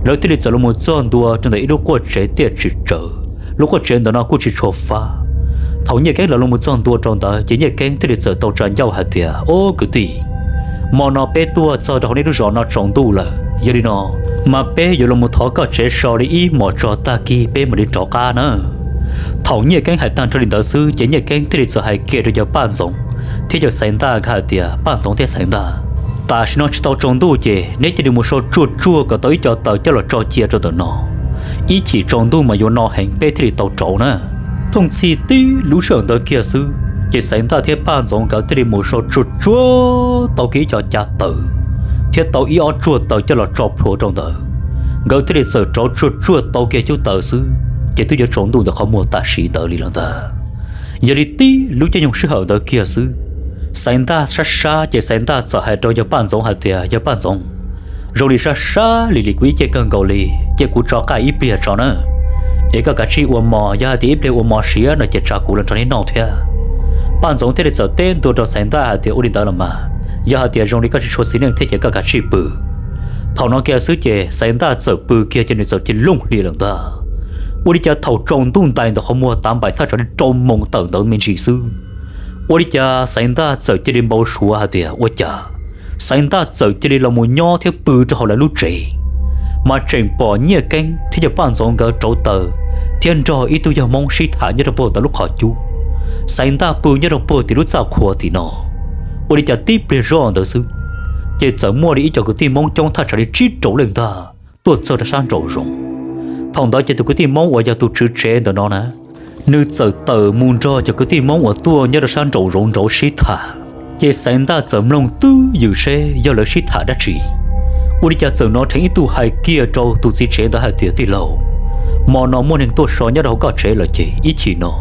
Lawv thiaj li txawm los mus txog ntua rau ntawm ib lub quaj tsev tiaj tsis tsawv, lub quaj tsev ntawm no kuj tsis tshua fab. Thaum Nyiaj Keeb lawv los mus txog ntua rau ntawd ces Nyiaj Keeb thiaj li txawm tau tsa ncauj hais tias, ub kwv tij, hmo no peb tuaj txog rau hauv nej lub zos no tsaus ntuj lawm, yog li no mas peb yuav los mus thov koj tsev so li ib hmos tso tag kis peb mam li rov qab na. Thaum Nyiaj Keeb hais tag nrho li ntawd xwb ces Nyiaj Keeb thiaj li txawm hais kiag rau yawg Paj Ntxoov thiab yawg Xaiv Ntaj nkawd hais tias, Paj Ntxoov thiab Xaiv Ntaj, tam sim no tsis tau tsaus ntuj ces neb cia li mus sau tsuag tsuag kom tau ib co taws coj los tso cia rau ntawm no, ib chim tsaus ntuj mas yuav no heev peb thiaj li tau rauv na. Thooj txhij tib lub sij hawm ntawd kiag xwb ces Xaiv Ntaj thiab Paj Ntxoov nkawd thiaj li mus sau tsuag tsuag tau kiag ib co cav taws thiab tau ib ob tsuag taws coj los tso plhuav rau ntawd. Nkawd thiaj li txawm rauv tsuag tsuag tau kiag cub taws xwb ces twb yuav tsaus ntuj ntawm qhov muag tam sim ntawd li lawm ntag. Yog li tib lub caij nyoog sij hawm ntawd kiag xwb, Xaiv Ntaj sab sab ces Xaiv Ntaj txawm hais rau yawg Paj Ntxoov hais tias, yawg Paj Ntxoov, zoo li sab sab li li kuv ib ce kawg nkaus li ces kuv tso qab ib pliag tso na, es koj kav tsij ua mov, yog hais tias ib pliag ua mov siav no ces tsa kuv los nrog neb noj thiab. Paj Ntxoov thiaj li txawm teb ntua rau Xaiv Ntaj hais tias, ua li ntawd los mas, yog hais tias zoo li koj tsis tshua xis neej thiab ces koj kav tsij pw. Thaum no kiag xwb ces Xaiv Ntaj txawm pw kiag ces nws txawm cia looj hli lawm ntag. Ua li cas thaum tsaus ntuj ntais ntawm qhov muag tav npaim thaj tsam li rau moos tawm ntawd me ntsis xwb, ua li cas Xaiv Ntaj txawm cia li npau suav hais tias ua cas Xaiv Ntaj txawm cia li los mus nyob thiab pw rau hauv lawv lub tsev, mas tseem pom Nyiaj Keeb thiab yawg Paj Ntxoov nkawd rauv taws thiab nrog ib tug yawg Hmoob sib tham nyob rau puag ntawm lub qhov cub. Xaiv Ntaj pw nyob rau puag tim lub txaj qhua tim no. Ua li cas tib pliag zoj ntawd xwb, ces txawm muaj li ib co kwv tij Hmoob coob thaj tsam li tsib rau leej ntag tuaj txog rau sab nraum zoov. Thaum ntawd ces tus kwv tij Hmoob uas yog tus tswv tsev ntawm no na, nws txawm tawm mus nrog cov kwv tij Hmoob uas tuaj nyob rau sab nraum zoov nraud sib tham. Ces Xaiv Ntaj txawm mloog twb ywm seb yog lawv sib tham dab tsi. Ua li cas txawm hnov dheev ib tug hais kiag rau tus txiv tsev ntawd hais tias, tij laug, hmo no muaj neeg tuaj so nyob rau hauv koj tsev lawm ces ib chim no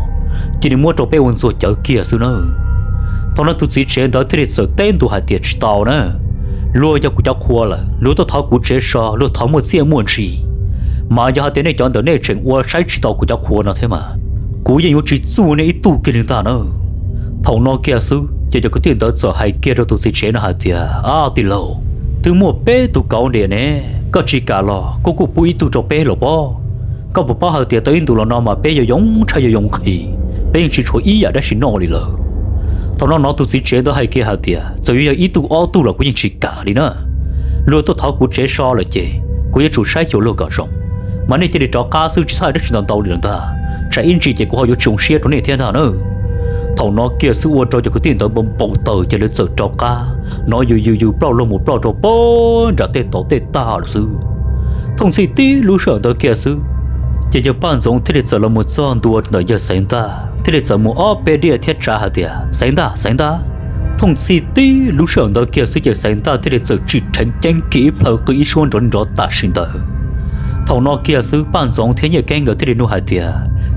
cia li muab rau peb ua ntxuag cawv kiag xwb nawb. Thaum no tus txiv tsev ntawd thiaj li txawm teb ntua hais tias, tsis tau na, luag yog kuv cov qhua lawm, luag tuaj thov kuv tsev so luag thov muaj txiaj muaj ntsig, mas yog hais tias nej cov ntawm nej tseem ua saib tsis taus kuv cov qhua no thiab mas, kuv yeej yuav tsis txuj nej ib tug kiag li ntag na. Thaum no kiag xwb ces cov kwv tij ntawd txawm hais kiag rau tus txiv tsev no hais tias, Ab tij laug, twb muaj peb tug kauv diam ne, koj tsis kam los koj kuj pub ib tug rau peb los pob. Koj puas paub hais tias tau ib ntus los no mas peb yog yoo tshaj yog yoo nqhis, peb yeej tsis tshuav ib yam dab tsi noj li lawm. Thaum no no tus txiv tsev ntawd hais kiag hais tias, Txawm yuav yog ib tug ob tug los kuv yeej tsis kam li na. Luag tuaj thov kuv tsev so lawm ces kuv yuav tsum saib xyuas luag kom zoo, mas nej cia li rov qab xwb, tsis txhob hais dab tsi ntau ntau li lawm ntag, tsam ib ntsis ces kuv ho yuav tsis zoo siab rau nej thiab ntag na. Thaum no kiag xwb ua rau cov kwv tij ntawd npau npau taws ces lawv txawm rov qab hnov yus yus yus ploj luag mus ploj rau pem nram tej tod tej tag lawm xwb. Thooj txhij tib lub sij hawm ntawd kiag xwb, ces yawg Paj Ntxoov thiaj li txawm los mus txog ntua ntawm yawg Xaiv Ntaj, thiaj li txawm mus ob peb diaj thiab tsa hais tias, Xaiv Ntaj, Xaiv Ntaj. Thooj txhij tib lub sij hawm ntawd kiag xwb ces Xaiv Ntaj thiaj li txawm tsim dheev ceeb kiag ib plhaw qw ib suab nrov nrov tam sim ntawd. Thaum no kiag xwb Paj Ntxoov thiab Nyiaj Keeb nkawd thiaj li nug hais tias,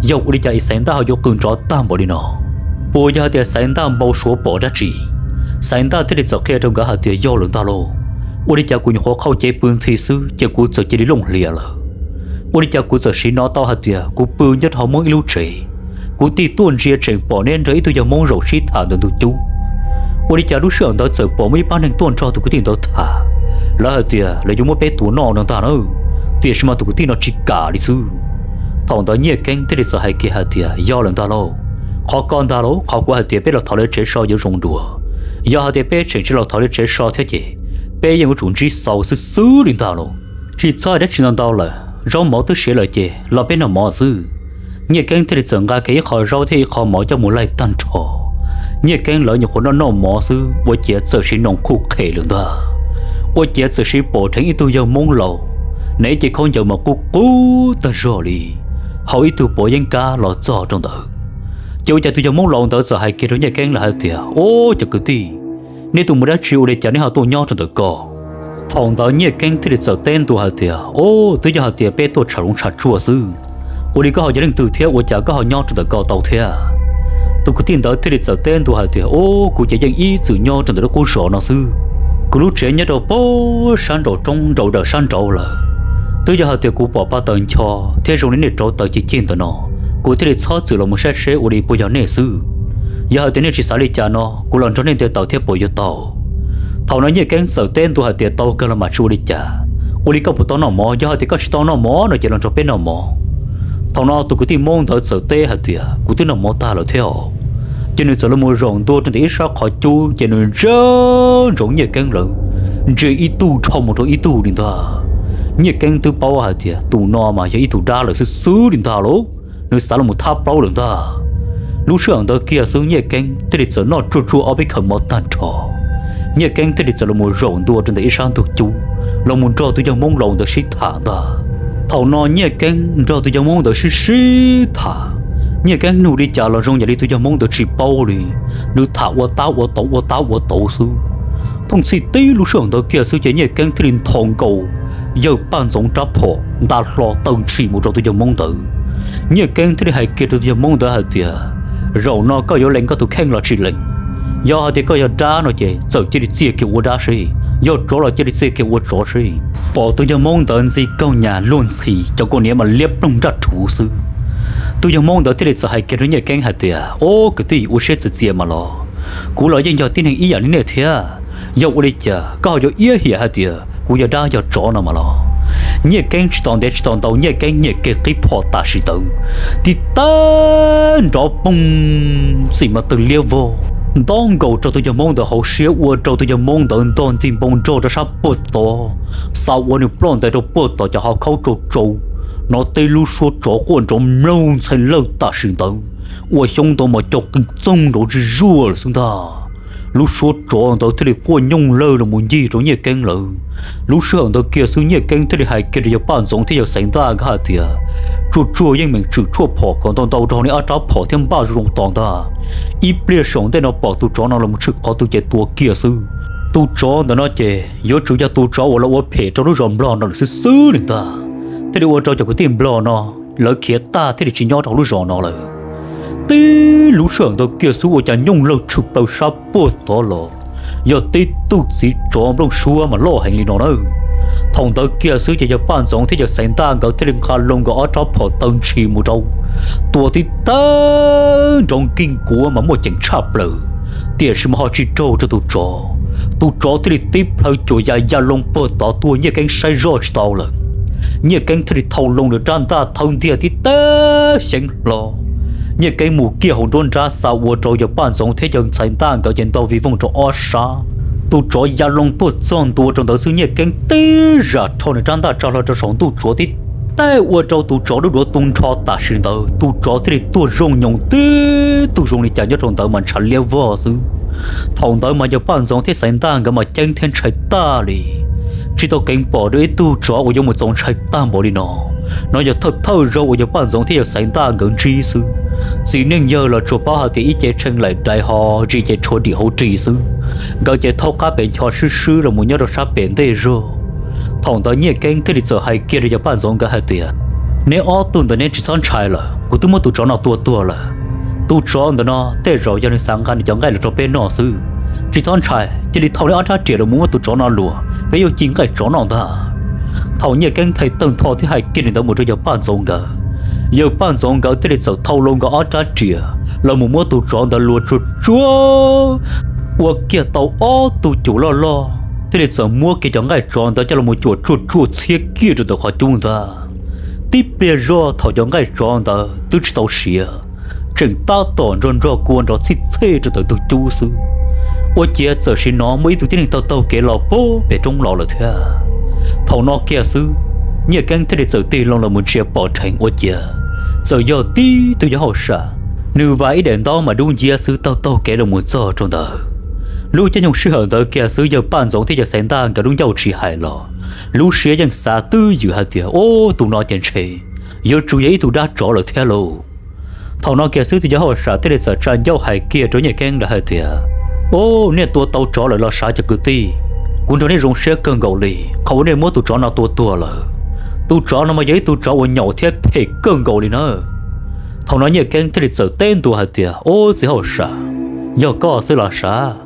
Yog ua li cas es Xaiv Ntaj ho yuav qw nrov tag npaum li no? Puas yog hais tias Xaiv Ntaj npau suav pom dab tsi? Xaiv Ntaj thiaj li txawm qhia rau nkawd hais tias, Yog lawm ntag lauj, ua li cas kuv nyuam qhuav qhau cev pw nthi xwb ces kuv txawm cia li looj hlias lawm. Ua li cas kuv txawm siv hnov tau hais tias kuv pw nyob rau hauv Hmoob ib lub tsev, kuv tig tuaj ntsia tseem pom neb nrog ib tug yawg Hmoob zaum sib tham ntawm ntug cub. Ua li cas lub sij hawm ntawd txawm pom muaj ib pab neeg tuaj nrog tus kwv tij ntawd tham, lawv hais tias lawv yuav muab peb tua noj no ntag na, tiam sis mas tus kwv tij no tsis kam li xwb. Thaum ntawd Nyiaj Keeb thiaj li txawm hais kiag hais tias, Yog lawm ntag lauj, qhov ko ntag lauj, qhov kuv hais tias peb los thov lawv tsev so yuav zoo dua. Yog hais tias peb tseem tsis los thov lawv tsev so thiab ces peb yeej yuav tsum ntsib xaus xwb xwb li ntag lauj. Tsis txhob hais dab tsi ntau ntau lawm, zaub mov twb siav lawm ces los peb noj mov xwb. Nyiaj Keeb thiaj li txawm nqa kiag ib qho zaub thiab ib qho mov coj mus laij tag nrho. Nyiaj Keeb lawv nyuam qhuav noj noj mov xwb ua ciav txawm siv noos khuj qhem lawm ntag. Ua ciav txawm siv pom dheev ib tug yawg Hmoob laus, nws ib ce khaub ncaws mas qub qub tag zog li, haus ib tug pov yeeb kab los txog rau ntawd. Ces ua cas tus yawg Hmoob laus ntawd txawm hais kiag rau Nyiaj Keeb lawv hais tias, Ub, cov kwv tij, nej tuaj mus dab tsi ua li cas nej ho tuaj nyob rau ntawm ko? Thaum ntawd Nyiaj Keeb thiaj li txawm teb ntua hais tias, Ub, twb yog hais tias peb tuaj tsham zoov tsham tsuag xwb. Ua li koj ho yog leej twg thiab ua cas koj ho nyob rau ntawm ko tau thiab? Tus kwv tij ntawd thiaj li txawm teb ntua hais tias, Ub, kuv ces yeej ib txwm nyob rau ntawm lub qub zos no xwb. Kuv lub tsev nyob rau pem sab nraum roob nraum dawm sab nraud lawm. Twb yog hais tias kuv pom pa taws ncho thiab zoo li nej rauv taws cig cig ntawm no, kuv thiaj li txhob txwm los mus saib seb ua li puas yog nej xwb. Yog hais tias nej tsis xav li cas no kuv los nrog nej nte taws thiab puas yuav tau? Thaum no Nyiaj Keeb txawm teb ntua hais tias, Tau kawg los mas tsis ua li cas. Ua li koj puas tau noj mov? Yog hais tias koj tsis tau noj mov no ces los nrog peb noj mov. Thaum no tus kwv tij Hmoob ntawd txawm teb hais tias, Kuv twb noj mov tag lawm thiab os. Ces nws txawm los mus zaum ntua rau ntawm ib sab qhov cub ces nws ntsia ntsoov Nyiaj Keeb lawv, ntsia ib tug dhau mus rau ib tug li ntag. Nyiaj Keeb twb paub hais tias tus no mas yog ib tug dab lawm xwb xwb li ntag lauj, nws xav los mus thab plaub lawm ntag. Lub sij hawm ntawd kiag xwb Nyiaj Keeb thiaj li txawm noj tsuag tsuag ob peb khaws mov tag nrho, Nyiaj Keeb thiaj li txawm los mus zaum ntua rau ntawm ib sab ntug cub, los mus nrog tus yawg Hmoob laus ntawd sib tham ntag. Thaum no Nyiaj Keeb nrog tus yawg Hmoob ntawd sib sib tham, Nyiaj Keeb nug li cas los zoo yam li tus yawg Hmoob ntawd tsis paub li, nws tham ua tab ua tauv ua tab ua tauv xwb. Thooj txhij tib lub sij hawm ntawd kiag xwb ces Nyiaj Keeb thiaj li nthos nkaus yawg Paj Ntxoov rab phom nta hlo tawg ntshis mus rau tus yawg Hmoob ntawd. Nyiaj Keeb thiaj li hais kiag rau tus yawg Hmoob ntawd hais tias, Zaum no koj yuav lees koj tus kheej los tsis lees? Yog hais tias koj yog dab no ces txawm cia li txiag kiag ua dab seb, yog tsov los cia li txiag kiag ua tsov seb. Pom tus yawg Hmoob ntawd ntxi kaug nyas luag ntxhi, cov kua niam mas liab ploog nraj rhuv xwb. Tus yawg Hmoob ntawd thiaj li txawm hais kiag rau Nyiaj Keeb hais tias, Ob kwv tij, ua siab txias txias mas los, kuv los yeej yog tib neeg ib yam li nej thiab. Yog ua li cas koj ho yuav iab hiam hais tias kuv yog dab yog tsov no mas los? Nyiaj Keeb tsis tos ntev tsis tos ntau, Nyiaj Keeb nyiag kiag qib phom tam sim ntawd, tib tag nrov poog, txim mas tawg liab vog, ntaub nkaus rau tus yawg Hmoob ntawd hauv siab ua rau tus yawg Hmoob ntawd ntog nti npoo nrog rau sab puag tod, xav ua nws ploj ntais rau puag tom cov hauv khaub tsau tsau. Hnov tib lub suab tsov quaj nrov mloog ntxhee lawj tam sim ntawd, ua xyoob ntoo mas co qw txoog nrov zuj zuaj lawm xwb ntag. Lub suab tsov ntawd thiaj li quaj nyooj lawj los mus ncig rau Nyiaj Keeb lawv. Lub sij hawm ntawd kiag xwb Nyiaj Keeb thiaj li hais kiag rau yawg Paj Ntxoov thiab yawg Xaiv Ntaj nkawd hais tias, Tsuag tsuag yeej meem tshwm tshuaj phom kom ntau ntau rau hauv nej ob rab phom thiab npaj zoo zoo tos ntag. Ib pliag saum ntej no pom tus tsov no los mus tshwm qhov twg ces tua kiag xwb. Tus tsov ntawm no ces yuav tsum yog tus tsov uas los ua phem rau lub zos Nplog no lawm xwb xwb li ntag. Thiaj li ua rau cov kwv tij Nplog no lawv khiav tag thiaj li tsis nyob rau hauv lub zos no lawm. Tib lub sij hawm ntawd kiag xwb ua cas nyooj lawj tshwm plaws sab puag tod los, yog tib tug txiv tsov nplooj suab mas loj heev li no nawb. Thaum ntawd kiag xwb ces yawg Paj Ntxoov thiab yawg Xaiv Ntaj nkawd thiaj li nqa loo nkawd ob rab phom taw ntshis mus rau, tua tib tawb nrov nkeeg kuav mas muaj ceem tshaj plaws, tiam sis mas ho tsis raug rau tus tsov. Tus tsov thiaj li tib plhaw cuam ya ya loo puag tod tuaj, Nyiaj Keeb saib zoj tsis tau lawm. Nyiaj Keeb thiaj li thau loo nws rab ntaj thawb ntiag tib tawb xyeev hlo. Nyiaj Keeb mus kiag hauv nruab nrab xa ua rau yawg Paj Ntxoov thiab yawg Xaiv Ntaj nkawd ces ntaug vij voog rau ob sab. Tus tsov ya loo tuaj txog ntua rau ntawd xwb Nyiaj Keeb tib zam rho nws rab ntaj tsa hlo rau saum ntuj tsuav tib tawb ua rau tus tsov lub duav tu nrho tam sim ntawd. Tus tsov thiaj li tuag zoo nyoos tib tug zoo li cas nyob rau ntawd mas ntshav liab vog xwb. Thaum ntawd mas yawg Paj Ntxoov thiab Xaiv Ntaj nkawd mas ceeb thiab ntshai tag li, tsis tau keev pom dua ib tug tsov uas yuav mus txaus ntshai tag npaum li no. No yog thawj thawj zaug uas yawg Paj Ntxoov thiab yawg Xaiv Ntaj nkawd ntsib xwb. Txiv neej yawg los tsuas paub hais tias ib ce tshee laim dais ho zis ces tshuav dim hauv ris xwb. Nkawd ces thaub qab pem ncho swb swb los mus nyob rau sab pem ntej zog. Thaum ntawd Nyiaj Keeb thiaj li txawm hais kiag rau yawg Paj Ntxoov nkawd hais tias, Neb ob tug ntawd neb tsis txhob ntshai lawm, kuv twb muab tus tsov no tua tuag lawm. Tus tsov ntawm no tej zaum yog nws xav nqa nws cov nqaij los rau peb noj xwb. Tsis txhob ntshai, cia li thau neb ob rab riam los mus muab tus tsov no luas, peb yuav ci nqaij tsov noj ntag. Thaum Nyiaj Keeb thaij tawg ntho thiab hais kiag li ntawd mus rau yawg Paj Ntxoov nkawd, yawg Paj Ntxoov nkawd thiaj li txawm thau loo nkawd ob rab riam los mus muab tus tsov ntawd luas tsuag tsuag, ua kiag tau ob tug cuam loj loj, thiaj li txawm muab kiag cov nqaij tsov ntawd coj los mus cuam tsuag tsuag txhiab kiag rau ntawm qhov cub ntag. Tib pliag zoj thaum cov nqaij tsov ntawd twb tsis tau siav, tseem tab tom nrog nrog kua nrov txhij txhij rau ntawm ntug cub xwb, ua ciav txawm sim hnov muaj ib tug tib neeg taug taug kev los puag pem roob los lawm thiab. Thaum no kiag xwb, Nyiaj Keeb thiaj li txawm tig loo los mus ntsia pom dheev ua ciav txawm yog tib tug yawg hauj sam, nws vas ib daim ntaub mas dub nciab xwb taug taug kev los mus txog rau ntawd. Lub caij nyoog sij hawm ntawd kiag xwb yawg Paj Ntxoov thiab yawg Xaiv Ntaj nkawd lub ncauj tsis hais los, lub siab yeej xav twb ywm hais tias, Ub, tus no ces ntshe yuav tsum yog ib tug dab tsov lawm thiab lauj. Thaum no kiag xwb tus yawg hauj sam thiaj li txawm tsa ncauj hais kiag rau Nyiaj Keeb lawv hais tias, Ub, nej tua tau tsov lawm los sav cov kwv tij? Kuv nrog nej zoo siab kawg nkaus li qhov uas nej muab tus tsov no tua tuag lawm. Tus tsov no mas yog ib tug tsov uas nyaum thiab phem kawg nkaus li nawb. Thaum no Nyiaj Keeb thiaj li txawm teb ntua hais tias, Ub, txiv hauj sam, yog koj xwb los sav,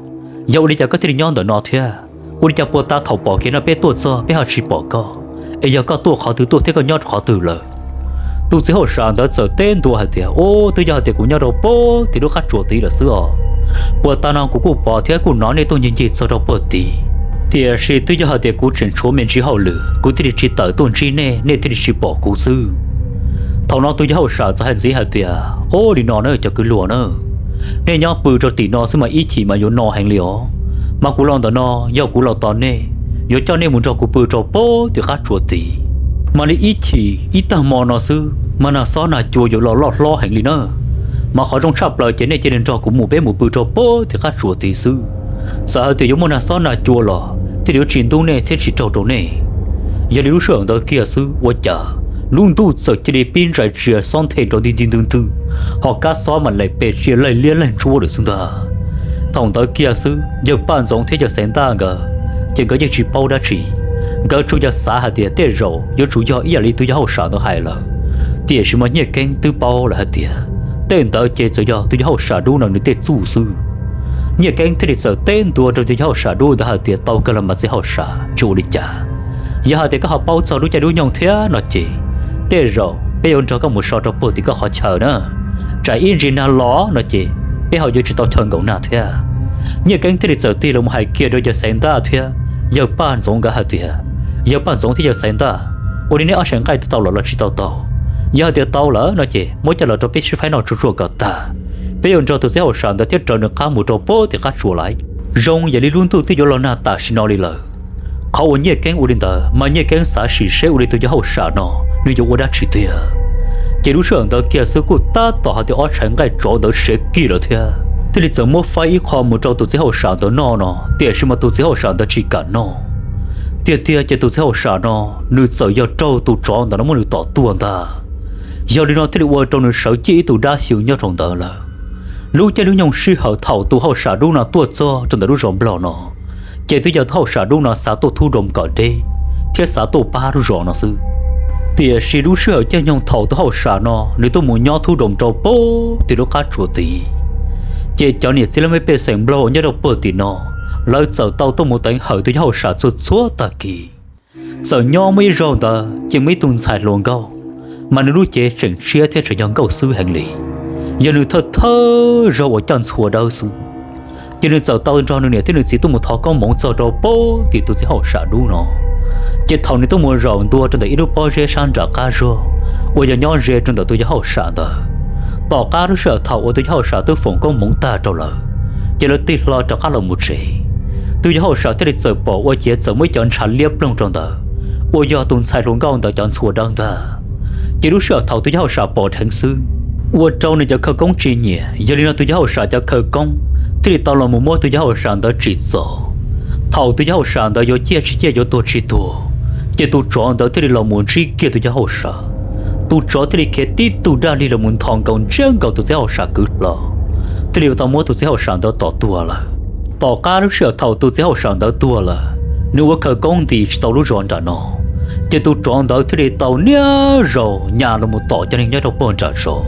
yog ua li cas koj thiaj li nyob ntawm no thiab? Ua li cas puag ta thaum pom kev no peb tuaj txog peb ho tsis pom koj, es yog koj tuaj qhov twg tuaj thiab koj nyob rau qhov twg lawm? Tus txiv hauj sam ntawd txawm teb ntua hais tias, Ub, twb yog hais tias kuv nyob rau puag tim lub qab tsuas tid lawm xwb os. Puag ta no kuv kuj pom thiab kuj hnov nej tuaj ncig ncig txog rau puag tid, tiam sis twb yog hais tias kuv tseem tshuav me ntsis hauj lwm kuv thiaj li tsis tawm tuaj ntsib nej, nej thiaj li tsis pom kuv xwb. Thaum no tus yawg hauj sam txawm hais ntxiv hais tias, Ub, li no na cov kwv luag na, nej nyob pw rau tim no xwb mas ib chim mas yuav no heev li os. Mas kuv los ntawm no yog kuv los tos nej, yuav coj nej mus nrog kuv pw rau puag tim qab tsuas tid. Mas li ib chim ib tag hmo no xwb mas nag xob nag cua yuav los loj hlob heev li na. Mas qhov zoo tshaj plaws ces nej cia li nrog kuv mus, peb mus pw rau puag tim qab tsuas tid xwb. Txawm hais tias yuav muaj nag xob nag cua los thiaj li yuav tsis ntub nej thiab tsis raug rau nej. Yog li lub sij hawm ntawd kiag xwb ua cas lub ntuj txawm cia li pib ntsais tsia xob nthe nrov nti nti ntwg ntwg, ho kab xob mas laim pes tsia laig liab laig ntsuab lawm xwb ntag. Thaum ntawd kiag xwb yawg Paj Ntxoov thiab yawg Xaiv Ntaj nkawd ces nkawd yeej tsis paub dab tsi. Nkawd tsuas yog xav hais tias tej zaum yuav tsum yog ib yam li tus yawg hauj sam ntawd hais lawm, tiam sis mas Nyiaj Keeb twb paub lawm hais tias tej ntawd ces txawm yog tus yawg hauj sam dub no nws tej txuj xwb. Nyiaj Keeb thiaj li txawm teb ntua rau tus yawg hauj sam dub ntawd hais tias, Tau kawg los mas txiv hauj sam, tsis ua li cas. Yog hais tias koj ho paub txog lub caij lub nyoog thiab no ces tej zaum peb yuav nrog koj mus so rau puag tim koj qhov chaw na. Tsam ib ntsis nag los no ces peb ho yuav tsis tau chaw nkaum nag thiab. Nyiaj Keeb thiaj li txawm tig los mus hais kiag rau yawg Xaiv Ntaj thiab yawg Paj Ntxoov nkawd hais tias, Yawg Paj Ntxoov thiab yawg Xaiv Ntaj, ua li neb ob tshais nqaij twb tau los los tsis tau tau? Yog hais tias tau lawm no ces muab coj los rau peb sib faib noj tsuag tsuag kom tag, peb yuav nrog tus txiv hauj sam ntawd thiab raws nws qab mus rau puag tim qab tsuas lawm. Zoo yam li lub ntuj twb yuav los nag tam sim no li lawm. Qhov uas Nyiaj Keeb ua li ntawd mas Nyiaj Keeb xav sim seb ua li tus yawg hauj sam no nws yuav ua dab tsi tiag. Ces lub sij hawm ntawd kiag xwb kuj tab tom hais tias ob tshais nqaij tsov ntawd siav kiag lawm thiab, thiaj li txawm muab faib ib qho mus rau tus txiv hauj sam ntawd noj no, tiam sis mas tus txiv hauj sam ntawd tsis kam noj. Tiag tiag ces tus txiv hauj sam no nws txawm yog raug tus tsov ntawd no muab nws tom tuag ntag. Yog li no thiaj li ua rau nws sawv ciaj ib tug dab xyw nyob rau ntawd lawm. Lub caij lub nyoog sij hawm thaum tus hauj sam dub no tuaj txog rau ntawm lub zos Nplog no, ces twb yog tus hauj sam dub no xav tuaj thub doo kom deb thiab xav tuaj pab lub zos no xwb. Tiam sis lub sij hawm caij nyoog thaum tus hauj sam no nws tuaj mus nyob thub doo rau puag tim lub qab tsuas tid, ces cov niam txiv laj mej pej xeem Nplog uas nyob rau puag tim no, lawv txawm tau tuaj mus teev hawm tus yawg hauj sam txhua txhua tag kis. Txawm nyob muaj ib zaug ntawd ces muaj ib tug ntxhais hluas nkauj, mas nws lub cev tseem tshiab thiab tseem yog nkauj xwb heev li, yog nws thawj thawj zaug uas coj ntxhua dawb xwb. Ces nws txawm tau nrog nws niam thiab nws txiv tuaj mus thov koob hmoov txog rau pem tim tus txiv hauj sam dub no. Ces thaum nws tuaj mus zaum ntua rau ntawm ib lub pob zeb sab nram qab zog uas yog nyob ze rau ntawm tus yawg hauj sam ntawd, tom qab lub sij hawm thaum uas tus yawg hauj sam twb foom koob hmoov tag rau lawm, ces lawv tig hlo rov qab los mus tsev. Tus yawg hauj sam thiaj li txawm pom ua ciav txawm muaj ib cov ntshav liab ploog rau ntawd, uas yog tus ntxhais hluas nkauj ntawd cov ntxhua dawb ntag. Ces lub sij hawm thaum tus yawg hauj sam pom dheev xwb, ua rau nws cov khawv koob tsis nyiam, yog li no tus yawg hauj sam cov khawv koob thiaj li tau los mus muab tus yawg hauj sam ntawd tsim txom. Thaum tus yawg hauj sam ntawd yuav ciaj tsis ciaj yuav tuag tsis tuag, ces tus tsov ntawd thiaj li los mus ntsib kiag tus yawg hauj sam. Tus tsov thiaj li khiav tib tug daj lig los mus nthos nkaus ntsiab nkaus tus txiv hauj sam kwv hlo, thiaj li tau muab tus txiv hauj sam ntawd tom tuag lawm. Tom qab lub sij hawm thaum tus txiv hauj sam ntawd tuag lawm, nws ua khawv koob nti tsis tau lub zos nram no, ces tus tsov ntawd thiaj li tau niaj zaus nyas los mus tom cov neeg nyob rau puag nram zos.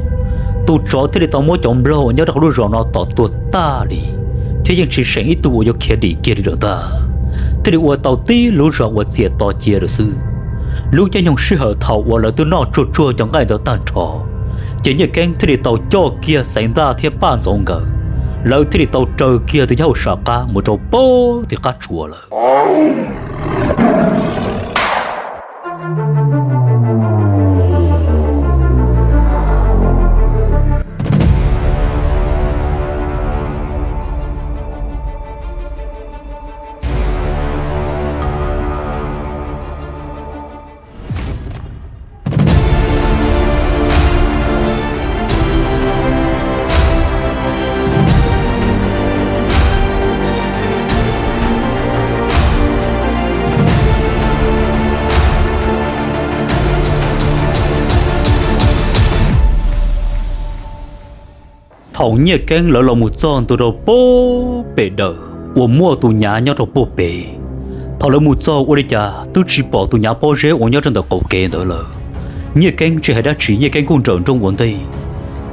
Tus tsov thiaj li tau muab cov nplog uas nyob rau hauv lub zos no tom tuag tag li, thiab yeej tsis seem ib tug uas yuav khiav dim kiag li lawm ntag. Thiaj li ua tau tib lub zos uas txias to cia lawm xwb. Lub caij nyoog sij hawm thaum uas lawv twb noj tsuag tsuag cov nqaij ntawd tag nrho, ces Nyiaj Keeb thiaj li tau coj kiag Xaiv Ntaj thiab Paj Ntxoov nkawd, lawv thiaj li tau raws kiag tus yawg hauj sam qab mus rau pem tim qab tsuas lawm. Thaum Nyiaj Keeb lawv los mus txog ntua rau pem pem daws uas muaj tus nyav nyob rau puag pem, thaum lawv mus txog ua li cas twb tsis pom tus nyav pob zeb uas nyob rau ntawm qaum kev ntawd lawm. Nyiaj Keeb tsis hais dab tsi, Nyiaj Keeb kuj nrawm nrooj ua ntej.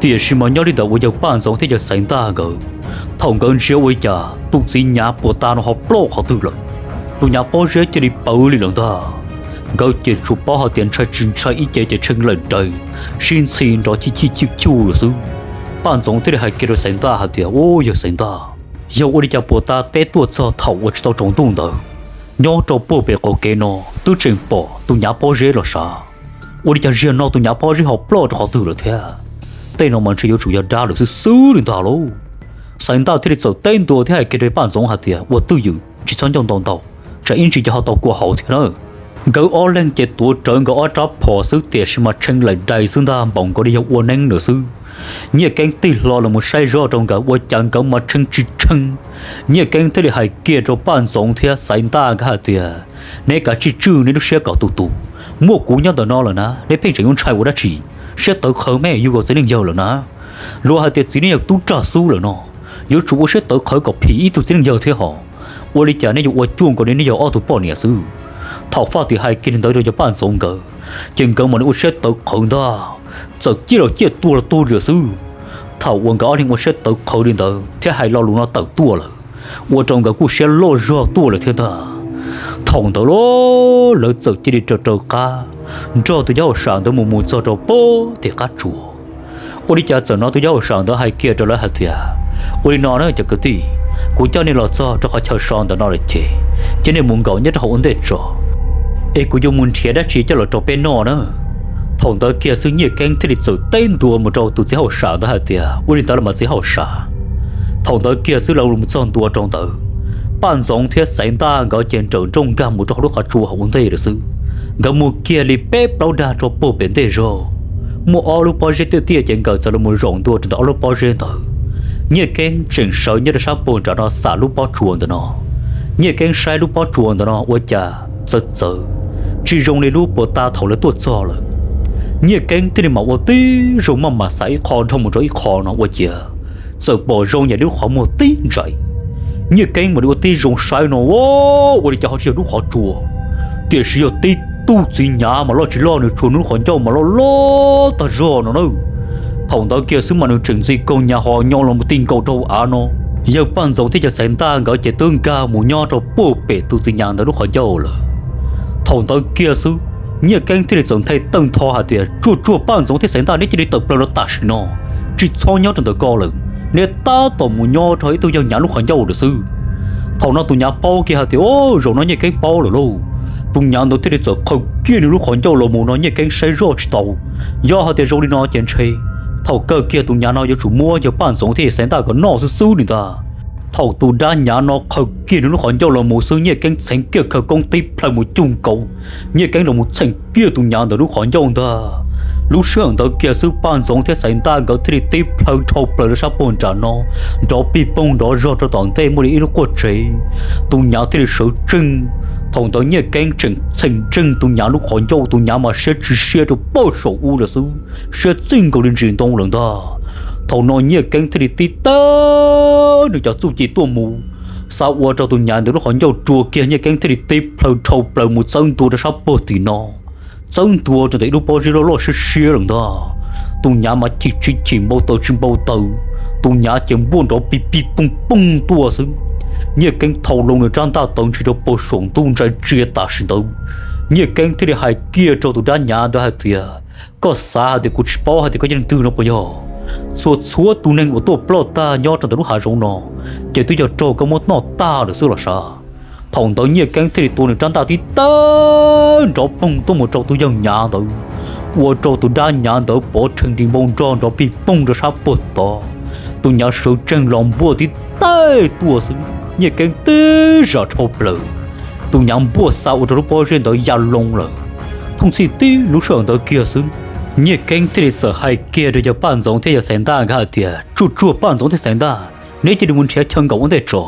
Tiam sis mas nyob li ntawm uas yawg Paj Ntxoov thiab yawg Xaiv Ntaj nkawd, thaum nkawd ntsia ua li cas tus txiv nyav puas ta no ho ploj qhov twg lawm, tus nyav pob zeb cia li pawv li lawm ntag. Nkawd ces tsuas paub hais tias ntshai tsis ntshai ib ce ces tshee laim daim, sib ntxhi nrov chij chij chij chuj lawm xwb. Paj Ntxoov thiaj li hais kiag rau Xaiv Ntaj hais tias, Ub, yawg Xaiv Ntaj, yog ua li cas puas ta peb tuaj txog thaum uas tsis tau tsaus ntuj ntawd, nyob rau puag pem qaum kev no twb tseem pom tus nyav pob zeb los sav? Ua li cas zaum no tus nyav pob zeb ho ploj rau qhov twg lawm thiab? Tej no mas ntshe yuav tsum yog dab lawm xwb xwb li ntag lauj. Xaiv Ntaj thiaj li txawm teb ntua thiab hais kiag rau Paj Ntxoov hais tias, Ua twj ywm, tsis txhob ncauj ntau ntau, tsam ib ntsis ces ho tau kua hauv thiab na. Nkawd ob leeg ces tuav rawv nkawd ob rab phom xwb tiam sis mas tshee laim daim xwb ntag, npaum nkaus li yog ua neeb lawm xwb. Nyiaj Keeb tig hlo los mus saib zoj rau nkawd ua cas nkawd mas tshee tsis tshee. Nyiaj Keeb thiaj li hais kiag rau Paj Ntxoov thiab Xaiv Ntaj nkawd hais tias, Neb kav tsij tswj neb lub siab kom tus tus, muaj kuv nyob ntawm no lawm na, neb pheej tseem yuav ntshai ua dab tsi? Siab tawv qhawv mas yug kom txiv neej yawg lawm na. Luag hais tias txiv neej yawg tub rag xub lawm no, yuav tsum ua siab tawv qhawv kom phim ib tug txiv neej yawg thiab hos. Ua li cas neb yuav ua cuaj nkaus li neb yawg ob tug poj niam xwb? Thaum Faj Tim hais kiag li ntawd rau yawg Paj Ntxoov nkawd, ces nkawd mam li ua siab tawv qhawv ntag, txawm ciaj los ciaj, tuag los tuag li lawm xwb. Thaum uas nkawd ob leeg ua siab tawv qhawv li ntawd thiab hais lo lus no tawm tuaj lawm, ua rau nkawd kuj siab loj zog tuaj lawm thiab ntag. Thaum ntawd los lawv txawm cia li raws raws qab nrog tus yawg hauj sam ntawd mus mus txog rau pem tim qab tsuas. Ua li cas txawm hnov tus yawg hauj sam ntawd hais kiag rau lawv hais tias, Ua li no na cov kwv tij, kuv coj nej los txog rau qhov chaw so ntawm no lawm ces, cia nej mus nkaum nyob rau hauv ua ntej tso, es kuv yuav mus nrhiav dab tsi coj los rau peb noj na. Thaum ntawd kiag xwb Nyiaj Keeb thiaj li txawm teb ntua mus rau tus txiv hauj sam ntawd hais tias, Ua li ntawd los mas txiv hauj sam. Thaum ntawd kiag xwb lawv mus txog ntua rau ntawd, Paj Ntxoov thiab Xaiv Ntaj nkawd ces nrawm nrooj nkag mus rau hauv lub qhov tsua hauv ua ntej lawm xwb. Nkawd mus kiag li peb plaub dag rau puag pem ntej zog, muaj ob lub pob zeb tiaj tiaj ces nkawd txawm los mus zaum ntua rau ntawm ob lub pob zeb ntawd. Nyiaj Keeb tseem sawv nyob rau sab puag nram no xam lub pob tsuas ntawm no. Nyiaj Keeb saib lub pob tsuas ntawm no ua cas txawv txawv, tsis zoo li lub puag ta thaum lawv tuaj txog lawm. Nyiaj Keeb thiaj li mam ua tib zoo maj mam xam ib qho dhau mus rau ib qho no ua ciav txawm pom zoo yam li lub qhov muag tib ntsais. Nyiaj Keeb mam li ua tib zoo saib no, ua li cas ho tsis yog lub qhov tsua, tiam sis yog tib tug txiv nyav mas loj tsis loj, nws tsuas nws lub qhov ncauj mas loj loj tag zog no na. Thaum ntawd kiag xwb mas nws tseem ntxi kaug nyav ho nyo los mus ti nkaus rau av no. Yawg Paj Ntxoov thiab yawg Xaiv Ntaj nkawd ces twb nkag mus nyob rau puag pem tus txiv nyav ntawd lub qhov ncauj lawm. Thaum ntawd kiag xwb, Nyiaj Keeb thiaj li txawm nthe tawj ntho hais tias, Tsuag tsuag, Paj Ntxoov thiab Xaiv Ntaj, neb cia li tawm plaws los tam sim no, tsis txhob nyob rau ntawm ko lawm. Neb tab tom mus nyob rau ib tug yawg nyav lub qhov ncauj lawm xwb. Thaum no tus nyav paub kiag hais tias, O, zaum no Nyiaj Keeb paub lawm lauj. Tus nyav ntawd thiaj li txawm qhaws kiag nws lub qhov ncauj los mus no Nyiaj Keeb saib zoj tsis tau. Yog hais tias zoo li no ces ntshe thaum kawg kiag tus nyav no yuav tsum muab yawg Paj Ntxoov thiab Xaiv Ntaj kom noj xwb xwb li ntag. Thaum tus dab nyav no qhaws kiag nws lub qhov ncauj los mus xwb, Nyiaj Keeb txheev kiag khawv koob tib plhaw mus cuj nkaus, Nyiaj Keeb los mus txheem kiag tus nyav ntawd lub qhov ncauj ntag. Lub sij hawm ntawd kiag xwb, Paj Ntxoov thiab Xaiv Ntaj nkawd thiaj li tib plhaw dhau plaws rau sab puag nram no, nrov pig poog nrov zog rau tom ntej muaj li ib lub quaj tsev. Tus nyav thiaj li sawv tsees. Thaum ntawd Nyiaj Keeb tseem txheem ntsees tus nyav lub qhov ncauj, tus nyav mas siab tsis siab rau puag saum ub lawm xwb, siab txij nkaus li ntsis ntoo lawm ntag. Thaum no Nyiaj Keeb thiaj li tib tawg nws cov txuj ci tuaj mus, xav ua rau tus nyav ntawd lub qhov ncauj rua kiag, Nyiaj Keeb thiaj li tib plhaw dhau plaws mus txawb ntua rau sab puag tim no, txawb ntua rau ntawm ib lub pob zeb loj loj siab siab lawm ntag. Tus nyav mas chim tsis chim, npau taws tsis npau taws, tus nyav ces npuaj nrov pig pig poog poog tuaj xwb. Nyiaj Keeb thau loo nws rab ntaj tawv ntshis rau puag saum ntuj ntsais tsia tam sim ntawd. Nyiaj Keeb thiaj li hais kiag rau tus dab nyav ntawd hais tias, Koj xav hais tias kuv tsis paub hais tias koj yog leej twg no puas yog? Txhua txhua tus neeg uas tuaj ploj tag nyob rau ntawm lub hav zoov no, ces twb yog raug koj muab noj tag lawm xwb los sav. Thaum ntawd Nyiaj Keeb thiaj li tua nws rab ntaj tib tawg nrov poog tuaj mus rau tus yawg nyav ntawd, ua rau tus dab nyav ntawd pov rhees nris npau nrog nrov pig poog rau sab puag tod. Tus nyav sawv tsees los npuaj tib tawg tuaj xwb, Nyiaj Keeb tib zam dhau plaws. Tus nyav npuaj xa ua rau lub pob zeb ntawd ya loo lawm. Thooj txhij tib lub sij hawm ntawd kiag xwb, Nyiaj Keeb thiaj li txawm hais kiag rau yawg Paj Ntxoov thiab yawg Xaiv Ntaj nkawd hais tias, Tsuag tsuag, Paj Ntxoov thiab Xaiv Ntaj, neb cia li mus nrhiav chaw nkaum ua ntej tso.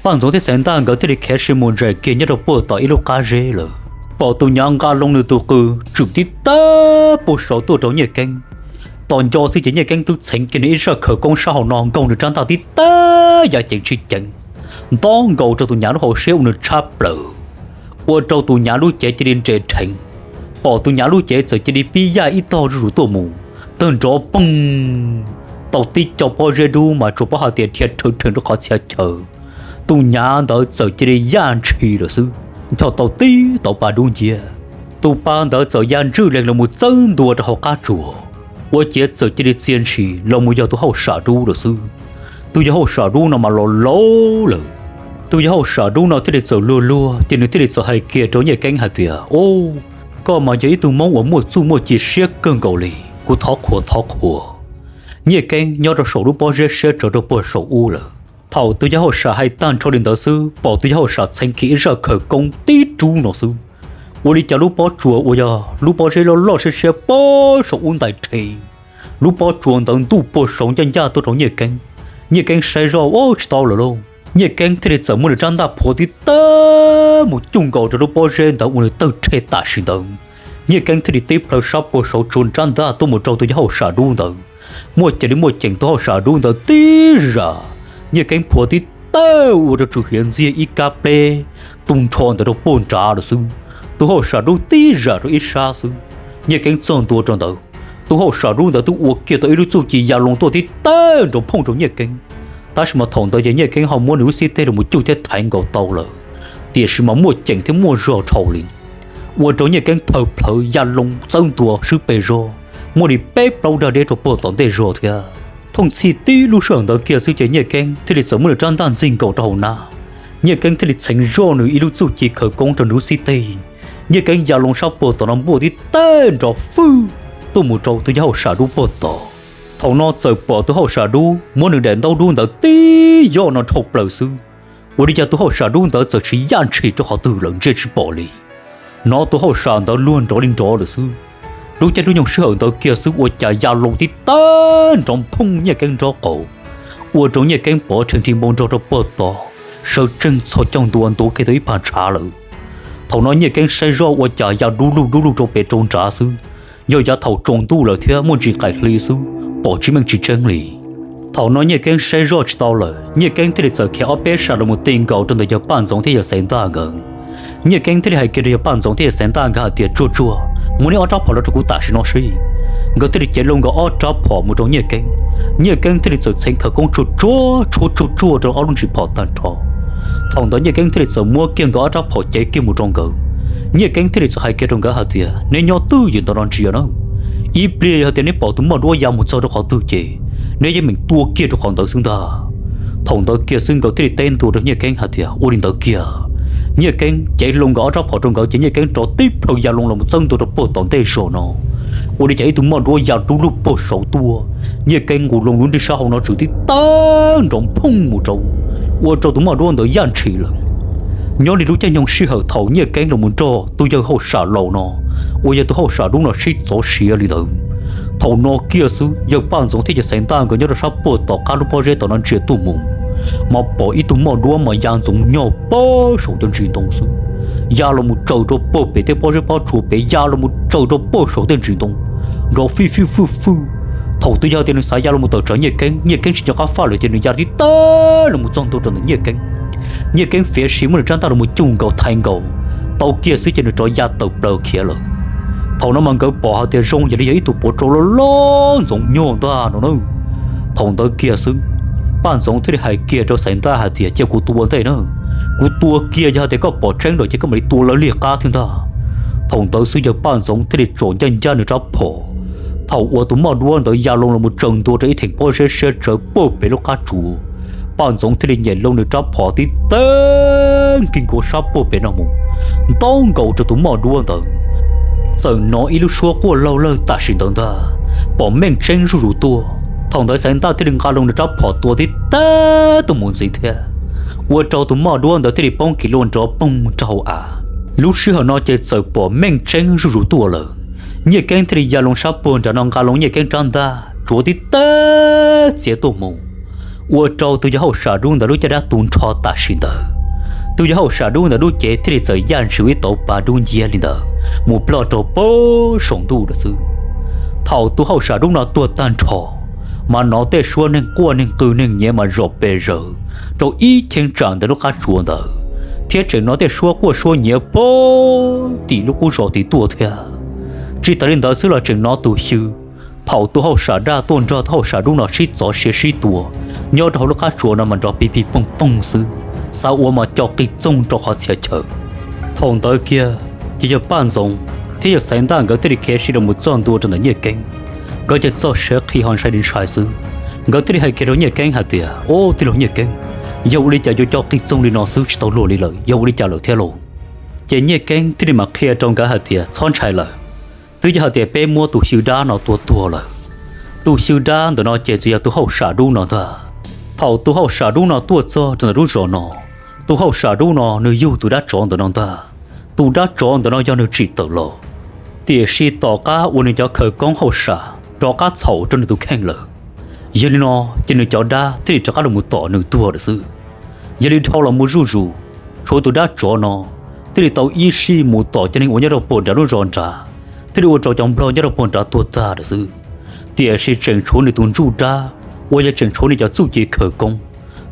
Paj Ntxoov thiab Xaiv Ntaj nkawd thiaj li khiav sib mus ntsais kiag nyob rau puag tom ib lub qab zeb lawm. Pom tus nyav nqa loo nws tus qws tswm tib tawg puag saud tuaj rau Nyiaj Keeb. Tos nco xwb ces Nyiaj Keeb twb txheev kiag nws ib zaj khawv koob sab hauv no nkaug nws rab ntaj tib tawg ya ceev tsis ceev, nto nkaus rau tus nyav lub hauv siab ua nws tshab plaws, ua rau tus nyav lub cev cia li nres dheev. Pom tus nyav lub cev txawm cia li pib yaj ib tog zuj zus tuaj mus, tawg nrov poog tau tib co pob zeb dub mas tsuas paub hais tias dhia rhawv rhees rau qhov txhia chaw. Tus nyav ntawd txawm cia li yaj ntshis lawm xwb, ncho tau tib tauv pa dub nciab. Tus pa ntawd txawm ya ntswj lees los mus txawb ntua rau hauv qab tsuas, ua ciav txawm cia li txia ntshis los mus yog tus hauj sam dub lawm xwb. Tus yawg hauj sam dub no mas los laus lawm. Tus yawg hauj sam dub no thiaj li txawm luag luag ces nws thiaj li txawm hais kiag rau Nyiaj Keeb hais tias, Ub, koj mas yog ib tug Hmoob uas muaj txuj muaj ci siab kawg nkaus li, kuv thov qhuas thov qhuas. Nyiaj Keeb nyob rau saum lub pob zeb siab tsawv rau puag saum ub lawm. Thaum tus yawg hauj sam hais tag nrho li ntawd xwb, pom tus yawg hauj sam txheev kiag ib zaj khawv koob tib rub no xwb, ua li cas lub pob tsuas uas yog lub pob zeb loj loj siab siab puag saum ub ntais rhe. Lub pob tsuas ntawd ntuj puag saud ncaj ncaj tuaj rau Nyiaj Keeb. Nyiaj Keeb saib zoj, Ub, tsis tau lawm lauj. Nyiaj Keeb thiaj li txawm muab nws rab ntaj phuav tib tawg mus cuj nkaus rau lub pob zeb ntawd ua nws tawg rhe tam sim ntawd. Nyiaj Keeb thiaj li tib plhaw sab puag saud tsuav nws rab ntaj tuaj mus rau tus yawg hauj sam dub ntawd. Muaj ceem li muaj ceem, tus hauj sam dub ntawd tib zam, Nyiaj Keeb phuav tib tawg ua rau tswm hiav ntxiag ib kab pleb tu nrho ntawd rau puag nrad lawm xwb. Tus hauj sam dub tib zam rau ib sab xwb, Nyiaj Keeb txog ntua rau ntawd. Tus hauj sam dub ntawd twb ua kiag tau ib lub txuj ci ya loo tuaj tib tawg nrov phooj rau Nyiaj Keeb. Tab sis mas thaum ntawd ces Nyiaj Keeb ho muab nws lub xib teg los mus cuj thiab thaiv nkaus tau lawm, tiam sis mas muaj ceem thiab muaj zog dhau li, ua rau Nyiaj Keeb thawb plhawv ya loo txawb ntua swb pes zog, muaj li peb plaub dag deb rau puag tom ntej zog thiab. Thooj txhij tib lub sij hawm ntawd kiag xwb ces Nyiaj Keeb thiaj li txawm muab nws rab ntaj ntxig nkaus rau hauv nab. Nyiaj Keeb thiaj li txheev zoj nws ib lub txuj ci khawv koob rau nws lub xib teg. Nyiaj Keeb ya loo sab puag tom no npuaj tib tawg nrov fwj tuaj mus rau tus yawg hauj sam dub puag tom. Thaum no txawm pom tus hauj sam dub muab nws daim ntaub dub ntawd tib yoj no dhau plaws xwb, ua li cas tus hauj sam dub ntawd txawm tsis yaj ntshis rau qhov twg lawm ntsia tsis pom li. Hnov tus hauj sam ntawd luag nrov li nrov lawm xwb. Lub caij lub nyoog sij hawm ntawd kiag xwb ua cas ya loo tib tawg nrov phooj Nyiaj Keeb nraub qaum, ua rau Nyiaj Keeb pov rhees nrig npau nrog rau puag tod, sawv tsees txhos caug ntua ntuav kiag tau ib pag ntshav lawm. Thaum no Nyiaj Keeb saib zoj ua cas ya dub lug dub lug rau pem rau nrad xwb, yog yav thaum tsaus ntuj lawm thiab muaj ntsis qaim hli xwb, pom tsis meej tsis tseeb li. Thaum no Nyiaj Keeb saib zoj tsis tau lawm, Nyiaj Keeb thiaj li txawm khiav ob peb sab los mus ti nkaus rau ntawm yawg Paj Ntxoov thiab yawg Xaiv Ntaj nkawd. Nyiaj Keeb thiaj li hais kiag rau yawg Paj Ntxoov thiab yawg Xaiv Ntaj nkawd hais tias, Tsuag tsuag, muab neb ob rab phom los rau kuv tam sim no seb. Nkawd thiaj li cev loo nkawd ob rab phom mus rau Nyiaj Keeb. Nyiaj Keeb thiaj li txawm txheev khawv koob tsuag tsuag tshuab tsuag tsuag rau ob lub ntsis phom tag nrho. Thaum ntawd Nyiaj Keeb thiaj li txawm muab kiag nkawd ob rab phom cev kiag mus rau nkawd. Nyiaj Keeb thiaj li txawm hais kiag rau nkawd hais tias, Neb nyob twj ywm ntawm no ntsia nawb. Ib pliag yog tias neb pom tus moj duab ya mus txog rau qhov twg ces neb yeej meem tua kiag rau qhov ntawd xwb ntag. Thaum ntawd kiag xwb nkawd thiaj li teb ntua rau Nyiaj Keeb hais tias, Ua li ntawd kiag. Nyiaj Keeb cev hlo nkawd ob rab phom rau nkawd ces Nyiaj Keeb rov tib plhaw ya loo los txawb ntua rau puag tom ntej zos no. Ua li cas ib tug moj duab ya rub lub puag saud tuaj, Nyiaj Keeb nqus loo lub nrig sab hauv no tswm tib tawg nrov phooj mus rau, ua rau tus moj duab ntawd yaj ntshis lawm. Nyob li lub caij nyoog sij hawm thaum Nyiaj Keeb los mus nrog tus yawg hauj sam laus no uas yog tus hauj sam dub no sib txov siav li ntawd, thaum no kiag xwb yawg Paj Ntxoov thiab yawg Xaiv Ntaj nkawd nyob rau sab puag tom qab lub pob zeb tom no ntsia tuaj mus, mas pom ib tug moj duab mas ya ntxoov nyog puag saum cov ntsis ntoo xwb, ya los mus tsaws rau puag pem tej pob zeb pob tsuas pem, ya los mus tsaws rau puag saum tej ntsis ntoo, nrov fij fij fwj fwj. Thaum twg yog tias nws xav ya los mus tawm tsam Nyiaj Keeb, Nyiaj Keeb tsis nco qab faj lawm ces nws ya tib tawg los mus txog ntua rau ntawm Nyiaj Keeb. Nyiaj Keeb fiav sis muab nws rab ntaj los mus cuj nkaus thaiv nkaus, tau kiag xwb ces nws rov ya tawm plaws khiav lawm. Thaum no mas nkawd pom hais tias zoo yam li yog ib tug puav rau loj loj ntxoov nyog ntag no na. Thaum ntawd kiag xwb, Paj Ntxoov thiaj li hais kiag rau Xaiv Ntaj hais tias, Cia kuv tua ua ntej na, kuv tua kiag yog hais tias koj pom tseeb lawm ces koj mam li tua lawv li qab thiab ntag. Thaum ntawd xwb yawg Paj Ntxoov thiaj li tsom ncaj ncaj nws rab phom. Thaum uas tus moj duab ntawd ya loo los mus tsaws ntua rau ib theem pob zeb siab tsawv puag pem lub qab tsuas, Paj Ntxoov thiaj li nyem loo nws rab phom tib teg nkig nkaus sab puag pem no mus, ntaus nkaus rau tus moj duab ntawd. Txawm hnov ib lub suab quaj laug lawg tam sim ntawd ntag, pom meej tseeb zuj zus tuaj. Thaum ntawd Xaiv Ntaj thiaj li nqa loo nws rab phom tua tib teg tuaj mus ntxiv thiab, ua rau tus moj duab ntawd thiaj li poob kiag loj nrov poog rau hauv av. Lub sij hawm no ces txawm pom meej tseeb zuj zus tuaj lawm. Nyiaj Keeb thiaj li ya loo sab puag nram no nqa loo Nyiaj Keeb rab ntaj tsuav tib teg txiav tuaj mus, ua rau tus yawg hauj sam dub ntawd lub caj dab tu nrho tam sim ntawd. Tus yawg hauj sam dub ntawd lub cev thiaj li txawm yaj ntshis ua ib tauv pa dub nciab li ntawd mus ploj rau puag saum ntuj lawm xwb. Thaum tus hauj sam dub no tuag tag nrho, mas hnov tej suab neeg quaj neeg qw neeg nyiav mas zom pes zaws rau ib cheeb tsam ntawm lub qab tsuas ntawd, thiab tseem hnov tej suab quaj suab nyiav puag tim lub qub zos tid tuaj thiab. Tsis tas li ntawd xwb los tseem hnov tus xyw, thaum tus hauj sam daj tuaj nrog tus hauj sam dub no sib txov siav sib tua nyob rau hauv lub qab tsuas no mas nrov pig pig poog poog xwb, xav ua mas co qig txoog rau qhov txhia chaw. Thaum ntawd kiag ces yawg Paj Ntxoov thiab yawg Xaiv Ntaj nkawd thiaj li khiav sib rau mus txog ntua rau ntawm Nyiaj Keeb. Nkawd ces txog siav qhi ho ntshai li ntshai xwb, nkawd thiaj li hais kiag rau Nyiaj Keeb hais tias, Au, tij laug Nyiaj Keeb, yog ua li cas yuav co qig txoog li no xwb tsis tau luag li lawm, yog ua li cas lawm thiab lauj? Ces Nyiaj Keeb thiaj li mam qhia rau nkawd hais tias, Txhob ntshai lawm, twb yog hais tias peb muab tus xyw dab no tua tuag lawm. Tus xyw dab ntawm no ces txawm yog tus hauj sam dub no ntag. Thaum tus hauj sam dub no tuaj txog rau ntawm lub zos no, tus hauj sam dub no nws yug tus dab tsov ntawm no ntag. Tus dab tsov ntawm no yog nws tsim tawm los, tiam sis tom qab uas nws cov khawv koob hauj sam rov qab txhaum rau nws tus kheej lawm, yog li no ces nws cov dab thiaj li rov qab los mus tom nws tuag lawm xwb. Yog li dhau los mus zuj zus, tshuav tus dab tsov no thiaj li tau ib sij mus tom cov neeg uas nyob rau puag nrad lub zos nrad, thiaj li ua rau cov nplog nyob rau puag nrad tuag tag lawm xwb. Tiam sis tseem tshuav nws tus ntsuj dab uas yog tseem tshuav nws cov txuj ci khawv koob.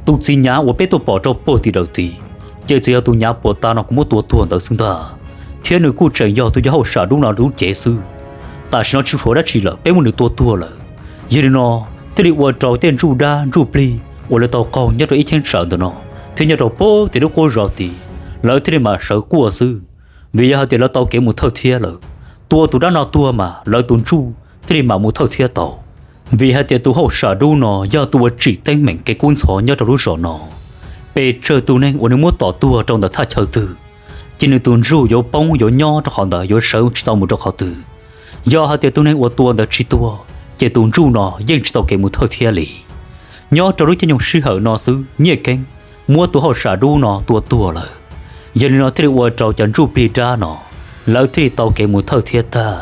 Tus txiv nyav uas peb tuaj pom rau puag tim dawm tid, ces txawm yog tus nyav puas ta no kuv muab tua tuag ntawd xwb ntag, thiab nws kuj tseem yog tus yawg hauj sam dub no lub cev xwb. Tam sim no tsis tshuav dab tsi lawm, peb muab nws tua tuag lawm. Yog li no thiaj li ua rau tej ntsuj dab ntsuj plig uas lawv tau qaug nyob rau ib cheeb tsam ntawm no thiab nyob rau puag tim lub qub zos tid, lawv thiaj li mam sawv quaj xwb. Vim yog hais tias lawv tau kev mus thawj thiab lawm, tua tus dab no tuag mas lawv tus ntsuj thiaj li mam mus thawj thiab tau. Vim hais tias tus hauj sam dub no yog tus uas tsim teeb meem kev kub ntxhov nyob rau lub zos no. Pes tsawg tus neeg uas nws muab tom tuag rau ntawm thaj chaw twg, ces nws tus ntsuj yuav poob yuav nyob rau qhov ntawd, yuav sawv tsis tau mus rau qhov twg. Yog hais tias tus neeg uas tua ntawd tsis tuag, ces tus ntsuj no yeej tsis tau kev mus thawj thiab li. Nyob rau lub caij nyoog sij hawm no xwb Nyiaj Keeb muab tus hauj sam dub no tua tuag lawm. Yog li no thiaj li ua rau cov ntsuj plig dab no lawv thiaj li tau kev mus thawj thiab tag.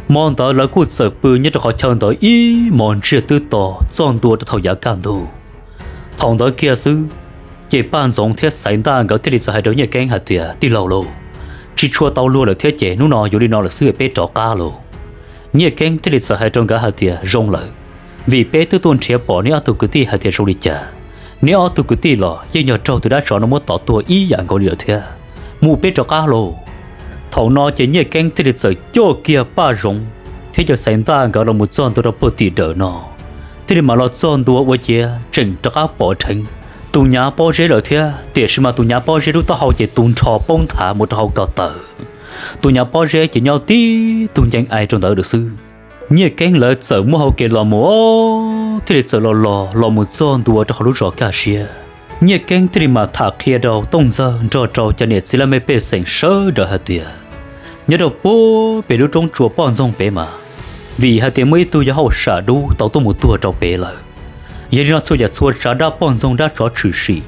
Hmo ntawd lawv kuj txawm pw nyob rau qhov chaw ntawd ib hmos ntsiag twb to txog ntua rau thaum yav kaj ntug. Thaum ntawd kiag xwb, ces Paj Ntxoov thiab Xaiv Ntaj nkawd thiaj li txawm hais rau Nyiaj Keeb hais tias, Tij laug lauj, tsis tshua tau luag lawm thiab ces hnub no yuav li no lawm xwb, peb rov qab lauj. Nyiaj Keeb thiaj li txawm hais rau nkawd hais tias, Zoo lawm, vim peb twb tuaj nrhiav pom neb ob tug kwv tij hais tias zoo li cas. Neb ob tug kwv tij los yeej yog raug tus dab tsov no muab tom tuag ib yam nkaus li lawm thiab. Mus peb rov qab lauj. Thaum no ces Nyiaj Keeb thiaj li txawm coj kiag Paj Zoov thiab yawg Xaiv Ntaj nkawd los mus txog ntua rau puag tim dawm no, thiaj li mam los txog ntua ua ciav tseem rov qab pom dheev tus nyav pob zeb lawm thiab, tiam sis mas tus nyav pob zeb lub taub hau ces tu nrho poob nthav mus rau hauv ko taw. Tus nyuam pob zeb ces nyob tib tug ncees ais rau ntawd lawm xwb. Nyiaj Keeb lawv txawm muaj hauv kev los mus, thiaj li txawm los los los mus txog ntua rau hauv lub zos Kaj Siab. Nyiaj Keeb thiaj li mam tham qhia rau Tooj Ntxawg nrog rau cov niam txiv laj mej pej xeem sawv daws hais tias, nyob rau puag pem lub roob tsua poj ntxoog pem mas, vim hais tias muaj ib tug yawg hauj sam dub tau tuaj mus tuag rau pem lawm. Yog li no txhua yam txhua tsav dab poj ntxoog dab tsov tshwm sim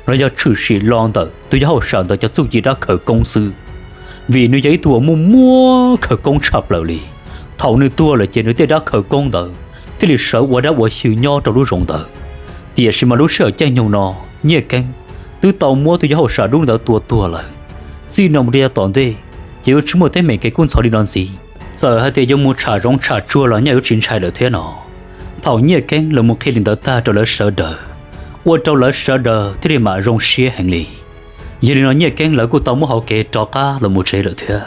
los yog tshwm sim los ntawm tus yawg hauj sam ntawd cov txuj ci dab khawv koob xwb, vim nws yog ib tug uas muaj muaj khawv koob tshaj plaws li. Thaum nws tuag lawm ces nws tej dab khawv koob ntawd thiaj li sawv ua dab ua xyw nyob rau lub zoov ntawd. Tiam sis mas lub sij hawm caij nyoog no, Nyiaj Keeb twb tau muab tus yawg hauj sam dub ntawd tua tuag lawm. Txij no mus rau yav tom ntej ces yuav tsis muaj teeb meem kev kub ntxhov li no ntxiv. Txawm hais tias yuav mus tsham zoov tsham tsuag los nyaj yuav tsis ntshai lawm thiab no. Thaum Nyiaj Keeb lawv mus qhia li ntawd tag rau lawv sawv daws, ua rau lawv sawv daws thiaj li mam zoo siab heev li. Yog li no Nyiaj Keeb lawv kuj tau muab hauv kev rov qab los mus tsev lawm thiab.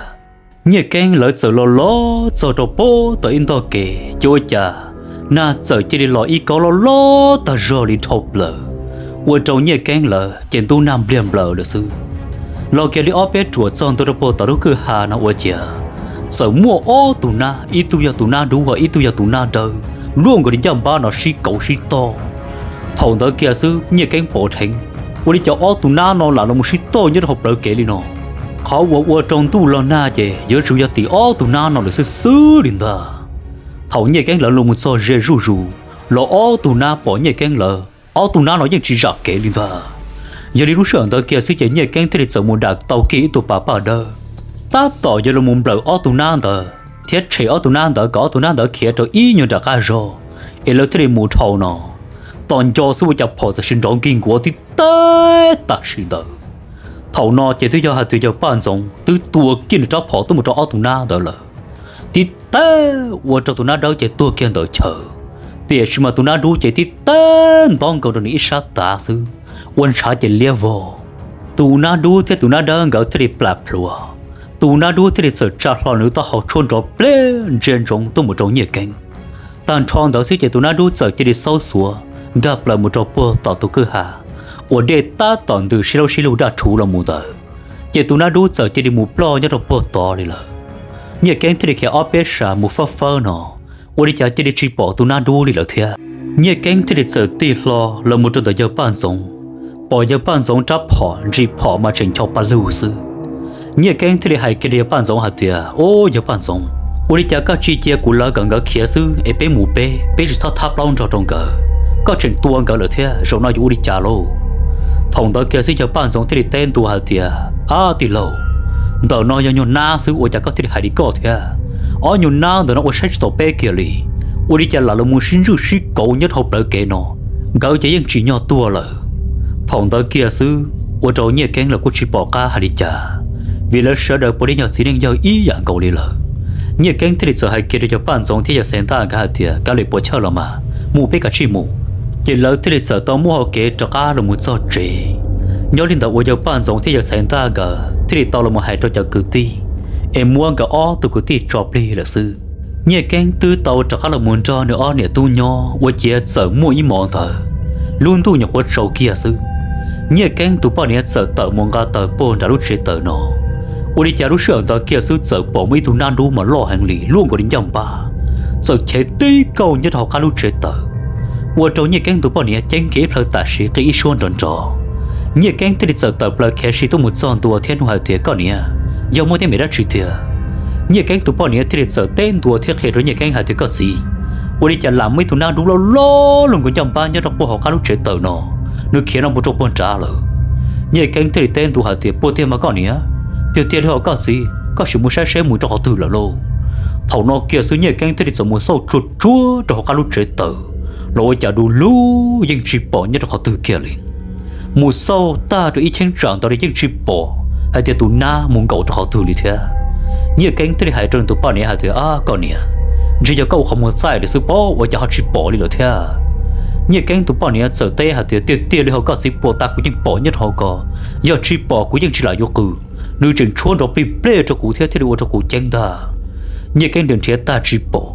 Nyiaj Keeb lawv txawm los los txog rau puag tom ib ntog kev ces ua cas nag txawm cia li los ib kob loj loj tag zog li dhau plaws, ua rau Nyiaj Keeb lawv ces ntub nag npliag nplaws lawm xwb. Los kiag li ob peb ruam txog ntua rau puag tom lub kwj ha no ua ciav txawm muaj ob tug nab, ib tug yog tus nab dub, ib tug yog tus nab dawb, luaj nkaus li ncaj npab no sib kauv sib tog. Thaum ntawd kiag xwb Nyiaj Keeb pom dheev, ua li cas ob tug nab no lam los mus sib tog nyob rau hauv plawv kev li no. Qhov uas ua rau ntuj los nag ces yuav tsum yog tim ob tug nab no lawm xwb xwb li ntag. Thaum Nyiaj Keeb lawv los mus txog ze zuj zus, los ob tug nab pom Nyiaj Keeb lawv, ob tug nab no yeej tsis zam kev li ntag. Yog li lub sij hawm ntawd kiag xwb ces Nyiaj Keeb thiaj li txawm mus dam tau kiag ib tug pas paj dawb, tab tom yuav los mus nplawm ob tug nab ntawd thiab tshem ob tug nab ntawd kom ob tug nab ntawd khiav rau ib nyuag nram qab zog, es lawv thiaj li mus dhau no. Tos nco xwb ua cas phom txawm sis nrov nkig nkuav tib teb tam sim ntawd. Thaum no ces twb yog hais tias yawg Paj Ntxoov twb tua kiag nws rab phom tuaj mus rau ob tug nab ntawd lawm. Tib teb ua rau tus nab dawb ces tuag kiag ntawd chaw, tiam sis mas tus nab dub ces tib teb ntob nkaus rau nws ib sab tav xwb, ua ntshav ces liab vog. Tus nab dub thiab tus nab dawb nkawd thiaj li plam plhuav. Tus nab dub thiaj li txawm tsa hlo nws taub hau tshuab nrov pleb ntsia ntsoov tuaj mus rau Nyiaj Keeb. Tag nrho ntawd xwb ces tus nab dub txawm cia li xaub xuav nkag plaws mus rau puag tom tus kwj ha uas dej tab tom ntws sib laub sib lug daj rhuv los mus ntawd, ces tus nab dub txawm cia li mus ploj nyob rau puag tod li lawm. Nyiaj Keeb thiaj li khiav ob peb sab mus fawb fawb no, ua li cas cia li tsis pom tus nab dub li lawm thiab. Nyiaj Keeb thiaj li txawm tig hlo los mus rau ntawm yawg Paj Ntxoov, pom yawg Paj Ntxoov rab phom ntsis phom mas tseem ncho pa lug xwb. Nyiaj Keeb thiaj li hais kiag rau yawg Paj Ntxoov hais tias, Ub, yawg Paj Ntxoov, ua li cas koj tsis cia kuv lawv kom nkawd khiav xwb es peb mus peb, peb tsis txhob thab plaub nrog rau nkawd, koj tseem tua nkawd lawm thiab, zaum no yuav ua li cas lauj? Thaum ntawd kiag xwb yawg Paj Ntxoov thiaj li teb ntua hais tias, Ab tij laug, ntawm no yog nyuag nab xwb ua cas koj thiaj li hais li koj thiab? Ob nyuag nab ntawm no ua saib tsis taus peb kiag li, ua li cas lam los mus sib ntswj sib kauv nyob rau hauv plawv kev no, nkawd ces yeej tsim nyog tuag lawm. Thaum ntawd kiag xwb ua rau Nyiaj Keeb los kuj tsis pom qab hais li cas, vim lawv sawv daws puav leej yog txiv neej yawg ib yam nkaus li lawm. Nyiaj Keeb thiaj li txawm hais kiag rau yawg Paj Ntxoov thiab yawg Xaiv Ntaj nkawd hais tias, Kav liam puas chawj los mas, mus peb kav tsij mus. Ces lawv thiaj li txawm tau muab hauv kev rov qab los mus txog tsev. Nyob li ntawd uas yawg Paj Ntxoov thiab yawg Xaiv Ntaj nkawd thiaj li tau los mus hais rau cov kwv tij, es muab nkawd ob tug kwv tij tso plig lawm xwb. Nyiaj Keeb twb tau rov qab los mus nrog nws ob niam tub nyob ua ciav txawm muaj ib hmos ntawd, lub ntuj nyuam qhuav tsaus kiag xwb, Nyiaj Keeb tus poj niam txawm tawm mus nqa taws puag nram lub tsev taws no. Ua li cas lub sij hawm ntawd kiag xwb txawm pom muaj ib tug nab dub mas loj heev li luaj nkaus li ncaj npab, txawm chev tib kauj nyob rau hauv qab lub tsev taws, ua rau Nyiaj Keeb tus poj niam ceeb kiag ib plhaw tam sim qi ib suab nrov nrov. Nyiaj Keeb thiaj li txawm tawm plaws khiav si tuaj mus txog ntua thiab nug hais tias, Koj niam, yog muaj teeb meem dab tsi tiag? Nyiaj Keeb tus poj niam thiaj li txawm teb ntua thiab qhia rau Nyiaj Keeb hais tias, Koj txiv, ua li cas lam muaj ib tug nab dub loj loj luaj nkaus ncaj npab nyob rau puag hauv qab lub tsev taws no, nws khiav no mus rau puag nrad lawm. Nyiaj Keeb thiaj li teb ntua hais tias, Puas tiag mas koj niam? Yog tiag li hos koj txiv, koj sim mus saib seb mus rau qhov twg lawm lauj. Thaum no kiag xwb Nyiaj Keeb thiaj li txawm mus xauj tsuag tsuag rau hauv qab lub tsev taws los ua cas du lug yeej tsis pom nyob rau qhov twg kiag li. Mus xauj tag rau ib cheeb tsam ntawd li yeej tsis pom hais tias tus nab mus nkaum rau qhov twg li thiab. Nyiaj Keeb thiaj li hais rau nws tus poj niam hais tias, Ab koj niam, ntshe yog koj ua qhov muag txaij lawm xwb pob, ua cas ho tsis pom li lawm thiab? Nyiaj Keeb tus poj niam txawm teb hais tias, Tiag tiag li hos koj txiv, puag ta kuv yeej pom nyob rau hauv ko, yog tsis pom kuv yeej tsis lam yuav qw. Nws tseem tshuab nrov plig plej rau kuv thiab thiaj li ua rau kuv ceeb ntag. Nyiaj Keeb nrhiav nrhiav tag tsis pom,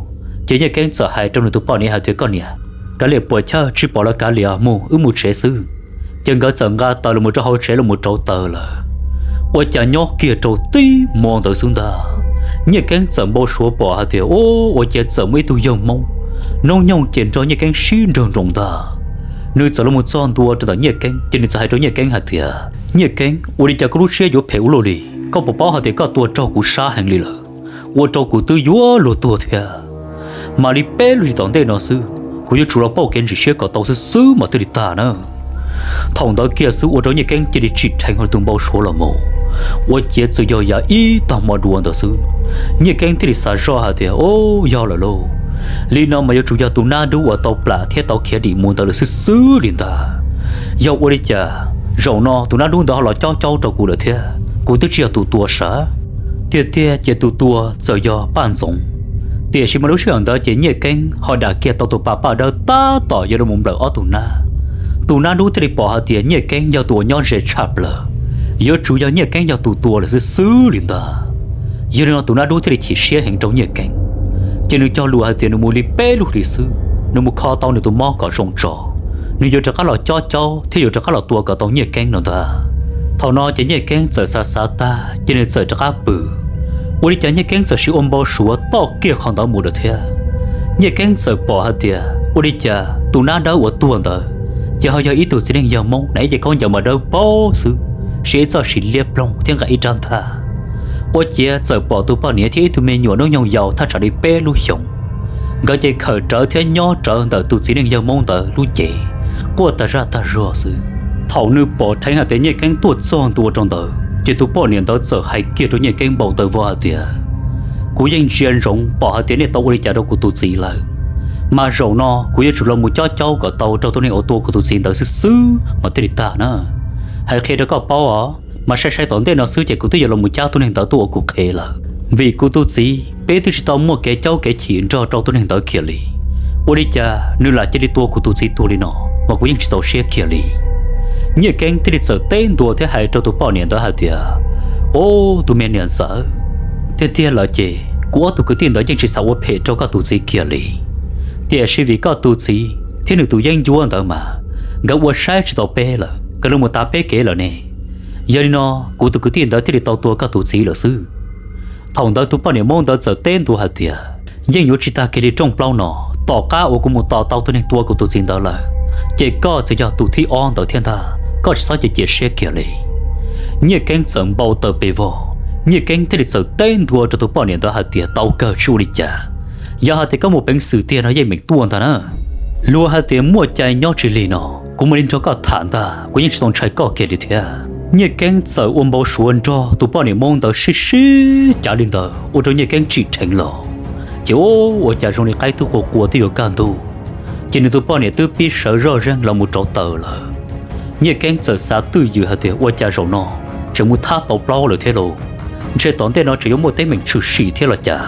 ces Nyiaj Keeb txawm hais rau nws tus poj niam hais tias, Koj niam, kav liam puas chawj, tsis pom los kav liam, mus wb mus tsev xwb. Ces nkawd txawm nqa taws los mus rau hauv tsev los mus rauv taws lawm. Ua cas nyob kiag rau tib hmo ntawd xwb ntag, Nyiaj Keeb txawm npau suav pom hais tias, o, ua cas txawm muaj ib tug yawg Hmoob hnub nyoog ces nrog Nyiaj Keeb sib nrawg nroos ntag. Nws txawm los mus txog ntua rau ntawm Nyiaj Keeb ces nws txawm hais rau Nyiaj Keeb hais tias, Nyiaj Keeb, ua li cas koj lub siab yuav phem ua luaj li? Koj puas paub hais tias koj tua raug kuv sab heev li lawm? Ua rau kuv twb yuav luag tuag thiab. Mam li peb lub hlis tom ntej no xwb, kuv yuav tsum los pauj kev ntsim siab kom tau xwb xwb mas thiaj li tag na. Thaum ntawd kiag xwb ua rau Nyiaj Keeb cia li tsim dheev hauv tus npau suav los mus, ua ciav txawm yog yam ib tag hmo dua ntawd xwb, Nyiaj Keeb thiaj li xav zoj hais tias, o, yog lawm lauj, li no mas yuav tsum yog tus nab dub uas tau plam thiab tau khiav dim mus ntawd lawm xwb xwb li ntag. Yog ua li cas zaum no tus nab dub ntawd ho los cob caub rau kuv lawm thiab? Kuv twb tsis yog tus tua sav. Tiag tiag ces tus tua txawm yog Paj Ntxoov. Tiam sis mas lub sij hawm ntawd ces Nyiaj Keeb ho dam kiag tau tus pas paj dawb tab tom yuav los mus nplawm ob tug nab. Tus nab dub thiaj li pom hais tias Nyiaj Keeb yog tus uas nyob ze tshaj plaws, yuav tsum yog Nyiaj Keeb yog tus tua lawm xwb xwb li ntag. Yog li no tus nab dub thiaj li chim siab heev rau Nyiaj Keeb, ces nws cog lus hais tias nws mus li peb lub hlis xwb, nws mus kho tau nws tus mob kom zoo tso, nws yuav rov qab los cob caub thiab yuav rov qab los tua kom tau Nyiaj Keeb no ntag. Thaum no ces Nyiaj Keeb txawm xav xav tag ces nws txawm rov qab pw. Ua li cas Nyiaj Keeb txawm sim ua npau suav tom kiag qhov ntawd mus lawm thiab. Nyiaj Keeb txawm pom hais tias ua li cas tus nab dawb uas tuag ntawd ces ho yog ib tug txiv neej yawg Hmoob na, ib ce khaub ncaws mas dawb paug xwb, siv ib txoj sia liab ploog thiab nqa ib rab ntaj. Ua ciav txawm pom tus poj niam thiab ib tug me nyuam hnub nyoog yau thaj tsam li peb lub xyoos, nkawd ces khawm rawv thiab nyob rawv ntawm tus txiv neej yawg Hmoob ntawd lub cev, quaj tag zaj tag zog xwb. Thaum nws pom dheev hais tias Nyiaj Keeb tuaj txog ntua rau ntawd ces tus poj niam ntawd txawm hais kiag rau Nyiaj Keeb npau taws vog hais tias, kuv yeej ntsia ntsoov pom hais tias nej tau ua li cas rau kuv tus txiv lawm, mas zaum no kuv yuav tsum los mus cob caub kom tau rau tus neeg uas tua kuv tus txiv ntawd xwb xwb mas thiaj li tag na. Hais qhia rau koj paub os, mas sai sai tom ntej no xwb ces kuv twb yuav los mus cab tus neeg ntawd tuaj ua kuv qhev lawm, vim kuv tus txiv peb twb tsis tau muaj kev caub kev chim nrog rau tus neeg ntawd kiag li. Ua li cas nws lam cia li tua kuv tus txiv tuag li no, mas kuv yeej tsis txaus siab kiag li. Nyiaj Keeb thiaj li txawm teb ntua thiab hais rau tus poj niam ntawd hais tias, o, tus me niam ntxawm, tiag tiag lawm ces kuv ob tug kwv tij ntawd yeej tsis xav ua phem rau koj tus txiv kiag li. Tiam sis vim koj tus txiv thiab nws tus yeeb ncuab ntawd mas nkawd ua saib tsis taus peb lawm, nkawd los mus tav peb kev lawm ne. Yog li no kuv tus kwv tij ntawd thiaj li tau tua koj tus txiv lawm xwb. Thaum ntawd tus poj niam Hmoob ntawd txawm teb ntua hais tias, yeej yuav tsis tag kiag li rooj plaub no, tom qab uas kuv mus tos tau tus neeg tua kuv tus txiv ntawd lawm, ces koj txawm yog tus thib ob ntawd thiab ntag, koj tsis txhob cia siab kiag li. Nyiaj Keeb txawm npau taws pes vog, Nyiaj Keeb thiaj li txawm teb ntua rau tus poj niam ntawd hais tias tau kawg, tsis ua li cas. Yog hais tias koj muaj peev xwm tiag no yeej meem tuaj ntag na. Luag hais tias muaj cai nyob tsis lig no, kuv mam li nrog koj tham ntag, kuv yeej tsis tau ntshai koj kiag li thiab. Nyiaj Keeb txawm ua npau suav nrog tus poj niam Hmoob ntawd sib sib cav li ntawd ua rau Nyiaj Keeb tsim dheev los, ces ua cas zoo li qaib tub qua qua twb yuav kaj ntug, ces nws tus poj niam twb pib sawv zoj zeeg los mus rauv taws lawm. Nyiaj Keeb txawm xav twj ywm hais tias ua cas zaum no tseem mus thab tau plaub lawm thiab lauj, ntshe tom ntej no tseem yuav muaj teeb meem tshwm sim thiab los cas.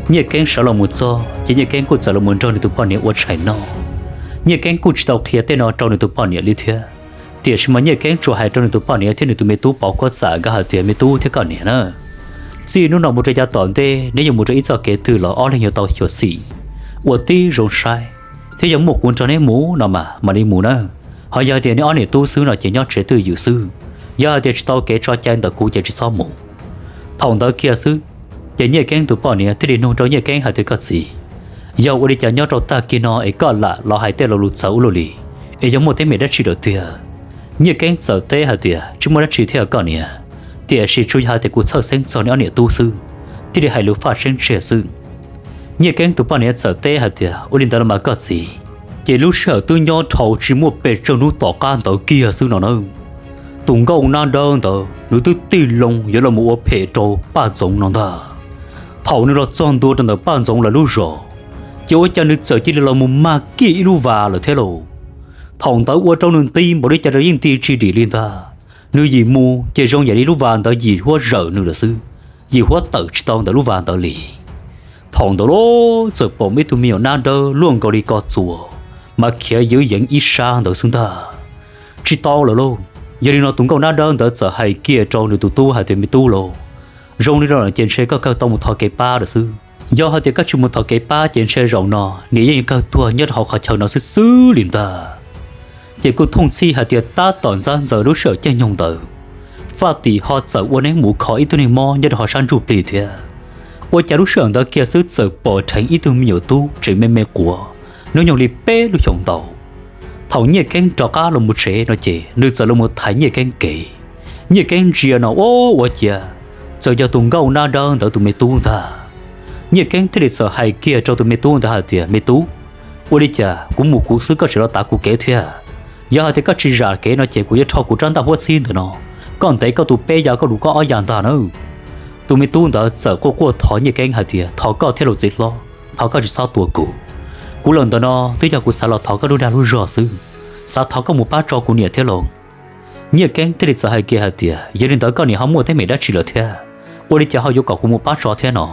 Nyiaj Keeb sawv los mus txog ces Nyiaj Keeb kuj txawm los mus nrog nws tus poj niam ua tshais noj. Nyiaj Keeb kuj tsis tau qhia tej no rau nws tus poj niam li thiab, tiam sis mas Nyiaj Keeb tsuas hais rau nws tus poj niam thiab nws tus me tub Pov Kuab Txam nkawd hais tias, me tub thiab koj niam na, txij hnub no mus rau yav tom ntej neb yuav mus rau ib txoj kev twg los ob leeg yuav tau xyuam xim ua tib zoo saib, thiab yog muaj kuv nrog neb mus no mas mam li mus na. Ho yog tias neb ob niam tub xwb no ces nyob tsev twj ywm xwb, yog hais tias tsis tau kev tso cai ntawm kuv ces tsis txhob mus. Thaum ntawd kiag xwb, ces Nyiaj Keeb tus poj niam thiaj li nug rau Nyiaj Keeb hais tias, koj txiv, yog ua li cas nyob rau tag kis no es koj lam los hais tej lo lus txawv ua luaj li, es yog muaj teeb meem dab tsi lawm tiag? Nyiaj Keeb txawm teb hais tias, tsis muaj dab tsi thiab koj niam, tiam sis tsuas yog hais tias kuv txhawj xeeb txog neb ob niam tub xwb, thiaj li hais lus faj seeb tseg xwb. Nyiaj Keeb tus poj niam txawm teb hais tias, ua li ntawd los mas koj txiv, ces lub sij hawm twb nyob dhau tsis muaj pes tsawg hnub tom qab ntawd kiag xwb no na, tus nkauj nab dawb ntawd nws twb tig loo yuav los mus ua phem rau Paj Ntxoov no ntag. Thaum nws los txog ntua rau ntawm Paj Ntxoov lawv lub zos, ces ua cas nws txawm cia li los mus mag kiag ib lub vas lawm thiab lauj. Thaum ntawd ua rau nws nti npaum li cas los yeej nti tsis dim li ntag. Nws yim mus ces zoo yam li lub vas ntawd yim huab zawm nws lawm xwb, yim huab tawm tsis tau ntawm lub vas ntawd li. Thaum ntawd los txawm pom ib tug me nyuam nab dawb luaj nkaus li ko txuas mas khiav ywv yeev ib sab ntawd xwb ntag. Tsis tau lawm lauj. Yog li no tus nkauj nab dawb ntawd txawm hais kiag rau nws tus tub hais tias, me tub lauj, zoo li no ces ntshe koj kawg tau mus thov kev pab lawm xwb. Yog hais tias koj tsis mus thov kev pab ces ntshe zaum no niam yeej kawg tuag nyob rau hauv qhov chaw no xwb xwb li ntag. Ces kuj thooj txhij hais tias tab tom ntxab ntxaws lub sij hawm caij nyoog ntawd, Faj Tim ho txawm ua neeb mus kho ib tug neeg mob nyob rau hauv sab ntsuj plig thiab. Ua cas lub sij hawm ntawd kiag xwb txawm pom dheev ib tug me nyuam tub tseem me me quav, hnub nyoog li peb lub xyoos ntau. Thaum Nyiaj Keeb rov qab los mus tsev no ces nws txawm los mus thaiv Nyiaj Keeb kev. Nyiaj Keeb ntsia no ua ua ciav txawm yog tus nkauj nab dawb ntawd tus me tub ntag. Nyiaj Keeb thiaj li txawm hais kiag rau tus me tub ntawd hais tias, Me tub, ua li cas kuv mus kuv xwb koj tseem los tav kuv kev thiab? Yog hais tias koj tsis zam kev no ces kuv yuav rho kuv rab ntaj huab txhib ntawm no, koj ntev koj tus peb yav koj lus koj ob yav ntag nawb. Tus me tub ntawd txawm quaj quaj thov Nyiaj Keeb hais tias, Thov koj thiab lauj txiv hlob, thov koj tsis txhob tua kuv. Kuv los ntawm no twb yog kuv xav los thov koj lub dag lub zog xwb, xav thov koj mus pab tso kuv niam thiab lauj. Nyiaj Keeb thiaj li txawm hais kiag hais tias, Yog li ntawd koj niam ho muaj teeb meem dab tsi lawm thiab? Ua li cas ho yuav kom kuv mus pab tso thiab no?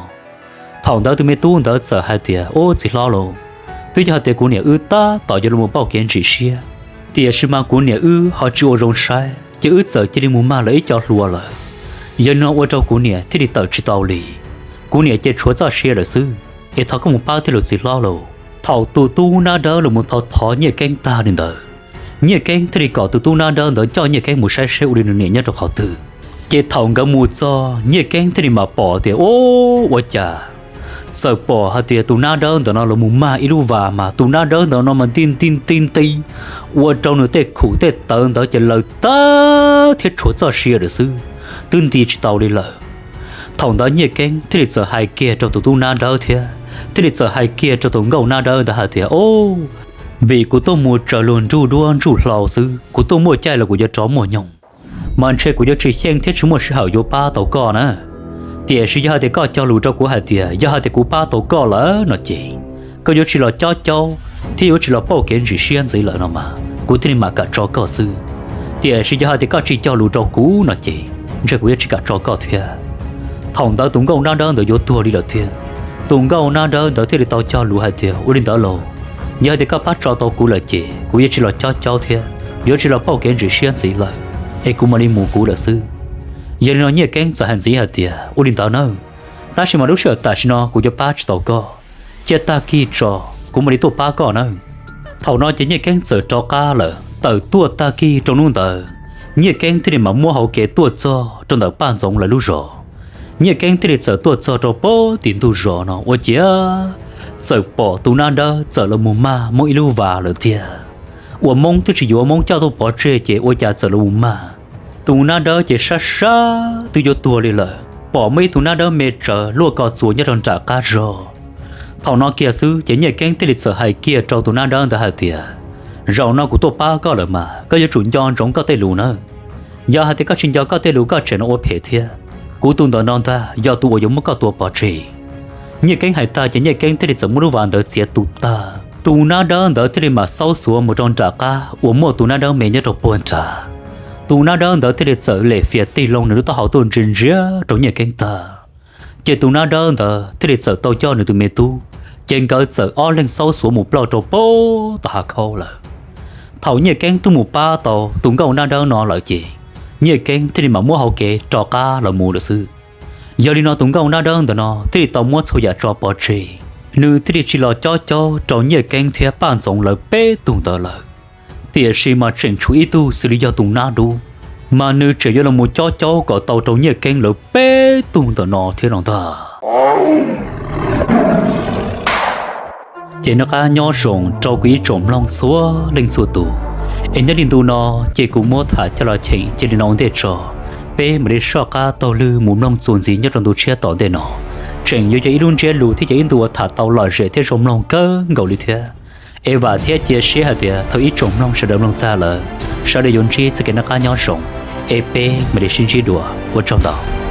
Thaum ntawd tus me tub ntawd txawm hais tias, Ub txiv hlob lauj, twb yog hais tias kuv niam wb tab tom yuav los pauj kev ntsim siab, tiam sis mas kuv niam wb ho tsis ua zoo saib ces wb txawm cia li mus mag lawv ib co hlua lawm. Yog li no ua rau kuv niam thiaj li tawm tsis tau li. Kuv niam ces tshuav txoj sia lawm xwb, es thov koj mus pab thiab lauj txiv hlob lauj. Thaum tus tub nab dawb los mus thov thov Nyiaj Keeb tag li ntawd, Nyiaj Keeb thiaj li kom tus tub nab dawb ntawd coj Nyiaj Keeb mus saib seb ua li nws niam nyob rau qhov twg. Ces thaum nkawd mus txog Nyiaj Keeb thiaj li mam pom tias, Ub, ua cas txawm pom hais tias tus nab dawb ntawm no los mus mag ib lub vas mas tus nab dawb ntawm no mas nti nti nti nti, ua rau nws tej khum tej tawv ntawd ces lawm tag thiab tshuav txoj sia lawm xwb, twb nti tsis tau li lawm. Thaum ntawd Nyiaj Keeb thiaj li txawm hais kiag rau tus tub nab dawb thiab thiaj li txawm hais kiag rau tus nkauj nab dawb ntawd hais tias, Ub, vim kuv tuaj mus raws luag nruj duab nruj hlau xwb, kuv tuaj muaj caij los kuv yuav rov muaj nyoog, mas ntshe kuv yuav tsis xyeej thiab tsis muaj sij hawm yuav pab tau koj na. Tiam sis yog hais tias koj cog lus rau kuv hais tias yog hais tias kuv pab tau koj lawm no ces koj yuav tsis los cob caub thiab yuav tsis los pauj kev ntsim siab ntxiv lawm no mas kuv thiaj li mam kam tso koj xwb. Tiam sis yog hais tias koj tsis cog lus rau kuv no ces ntshe kuv yuav tsis kam tso koj thiab. Thaum ntawd tus nkauj nab dawb ntawd yuav tuag li lawm thiab. Tus nkauj nab dawb ntawd thiaj li tau cog lus hais tias, Ua li ntawd los, yog hais tias koj pab tso tau kuv lawm ces kuv yuav tsis los cob caub thiab yuav tsis los pauj kev ntsim siab ntxiv lawm, es kuv mam li mus kuv lawm xwb. Yog li no Nyiaj Keeb txawm hais ntxiv hais tias, Ua li ntawd nawb, tab sis mas lub sij hawm tam sim no kuv yuav pab tsis tau koj, cia tag kis tso kuv mam li tuaj pab koj nawb. Thaum no ces Nyiaj Keeb txawm rov qab lawm, tawm tuaj tag kis rau hnub ntawd, Nyiaj Keeb thiaj li mam muab hauv kev tuaj txog rau ntawm Paj Ntxoov lawv lub zos. Nyiaj Keeb thiaj li txawm tuaj txog rau pem tim ntug zos no ua ciav txawm pom tus nab dawb txawm los mus mag muab ib lub vas lawm tiag. Uas Hmoob twb tsis yuav Hmoob coj tuaj pov tseg ces ua cas txawm los mus mag. Tus nab dawb ces sab sab twb yuav tuag li lawm, pom muaj ib tug nab dawb me tsawv luaj ko txuas nyob rau nram qab zog. Thaum no kiag xwb ces Nyiaj Keeb thiaj li txawm hais kiag rau tus nab dawb ntawd hais tias, Zaum no kuv tuaj pab koj lawm mas koj yuav tsum nco ntsoov koj tej lus nawb. Yog hais tias koj tsis nco koj tej lus koj tseem no ua phem thiab. Kuv tus ntawm no ntag yog tus uas yuav muab koj tua pov tseg. Nyiaj Keeb hais tag ces Nyiaj Keeb thiaj li txawm muab lub vas ntawd txiav tu tag. Tus nab dawb ntawd thiaj li mam xaub xuav mus rau nram qab uas muaj tus nab dawb me nyob rau puag nrad. Tus nab dawb ntawd thiaj li txawm lem fias tig loo nws lub taub hau tuaj ntsia ntsia rau Nyiaj Keeb tag. Ces tus nab dawb ntawd thiaj li txawm tau coj nws tus me tub, ces nkawd txawm ob leeg xaub xuav mus ploj rau pem tom hav khaub lawm. Thaum Nyiaj Keeb twb mus pab tau tus nkauj nab dawb no lawm ces Nyiaj Keeb thiaj li mam muab hauv kev rov qab los mus lawm xwb. Yog li no tus nkauj nab dawb ntawm no thiaj li tau muab txhua yam tso pov tseg, nws thiaj li tsis los cob caub rau Nyiaj Keeb thiab Paj Ntxoov lawv peb tug ntawd lawm. Tiam sis mas tseem tshuav ib tug xws li yog tus nab dub, mas nws tseem yuav los mus cob caub kom tau rau Nyiaj Keeb lawv peb tug ntawm no thiab no ntag. Ces noj qab nyob zoo rau kuv ib tsoom mloog txhua leej txhua tus, es nyob li ntu no ces kuv muab tham coj los cheem cia li no ua ntej tso. Peb mam li soj qab taug lw mus mloog txuas ntxiv nyob rau ntu tshiab tom ntej no. Tseem yuav yog ib lub ntsiab lus thiab yog ib ntu uas tham tau lom zem thiab zoo mloog kawg nkaus li thiab. Es vam thiab cia siab hais tias thaum ib tsoom mloog sawv daws mloog tag lawm, sawv daws yuav ntsib txoj kev noj qab nyob zoo, es peb mam li sib ntsib dua, ua tsaug ntau.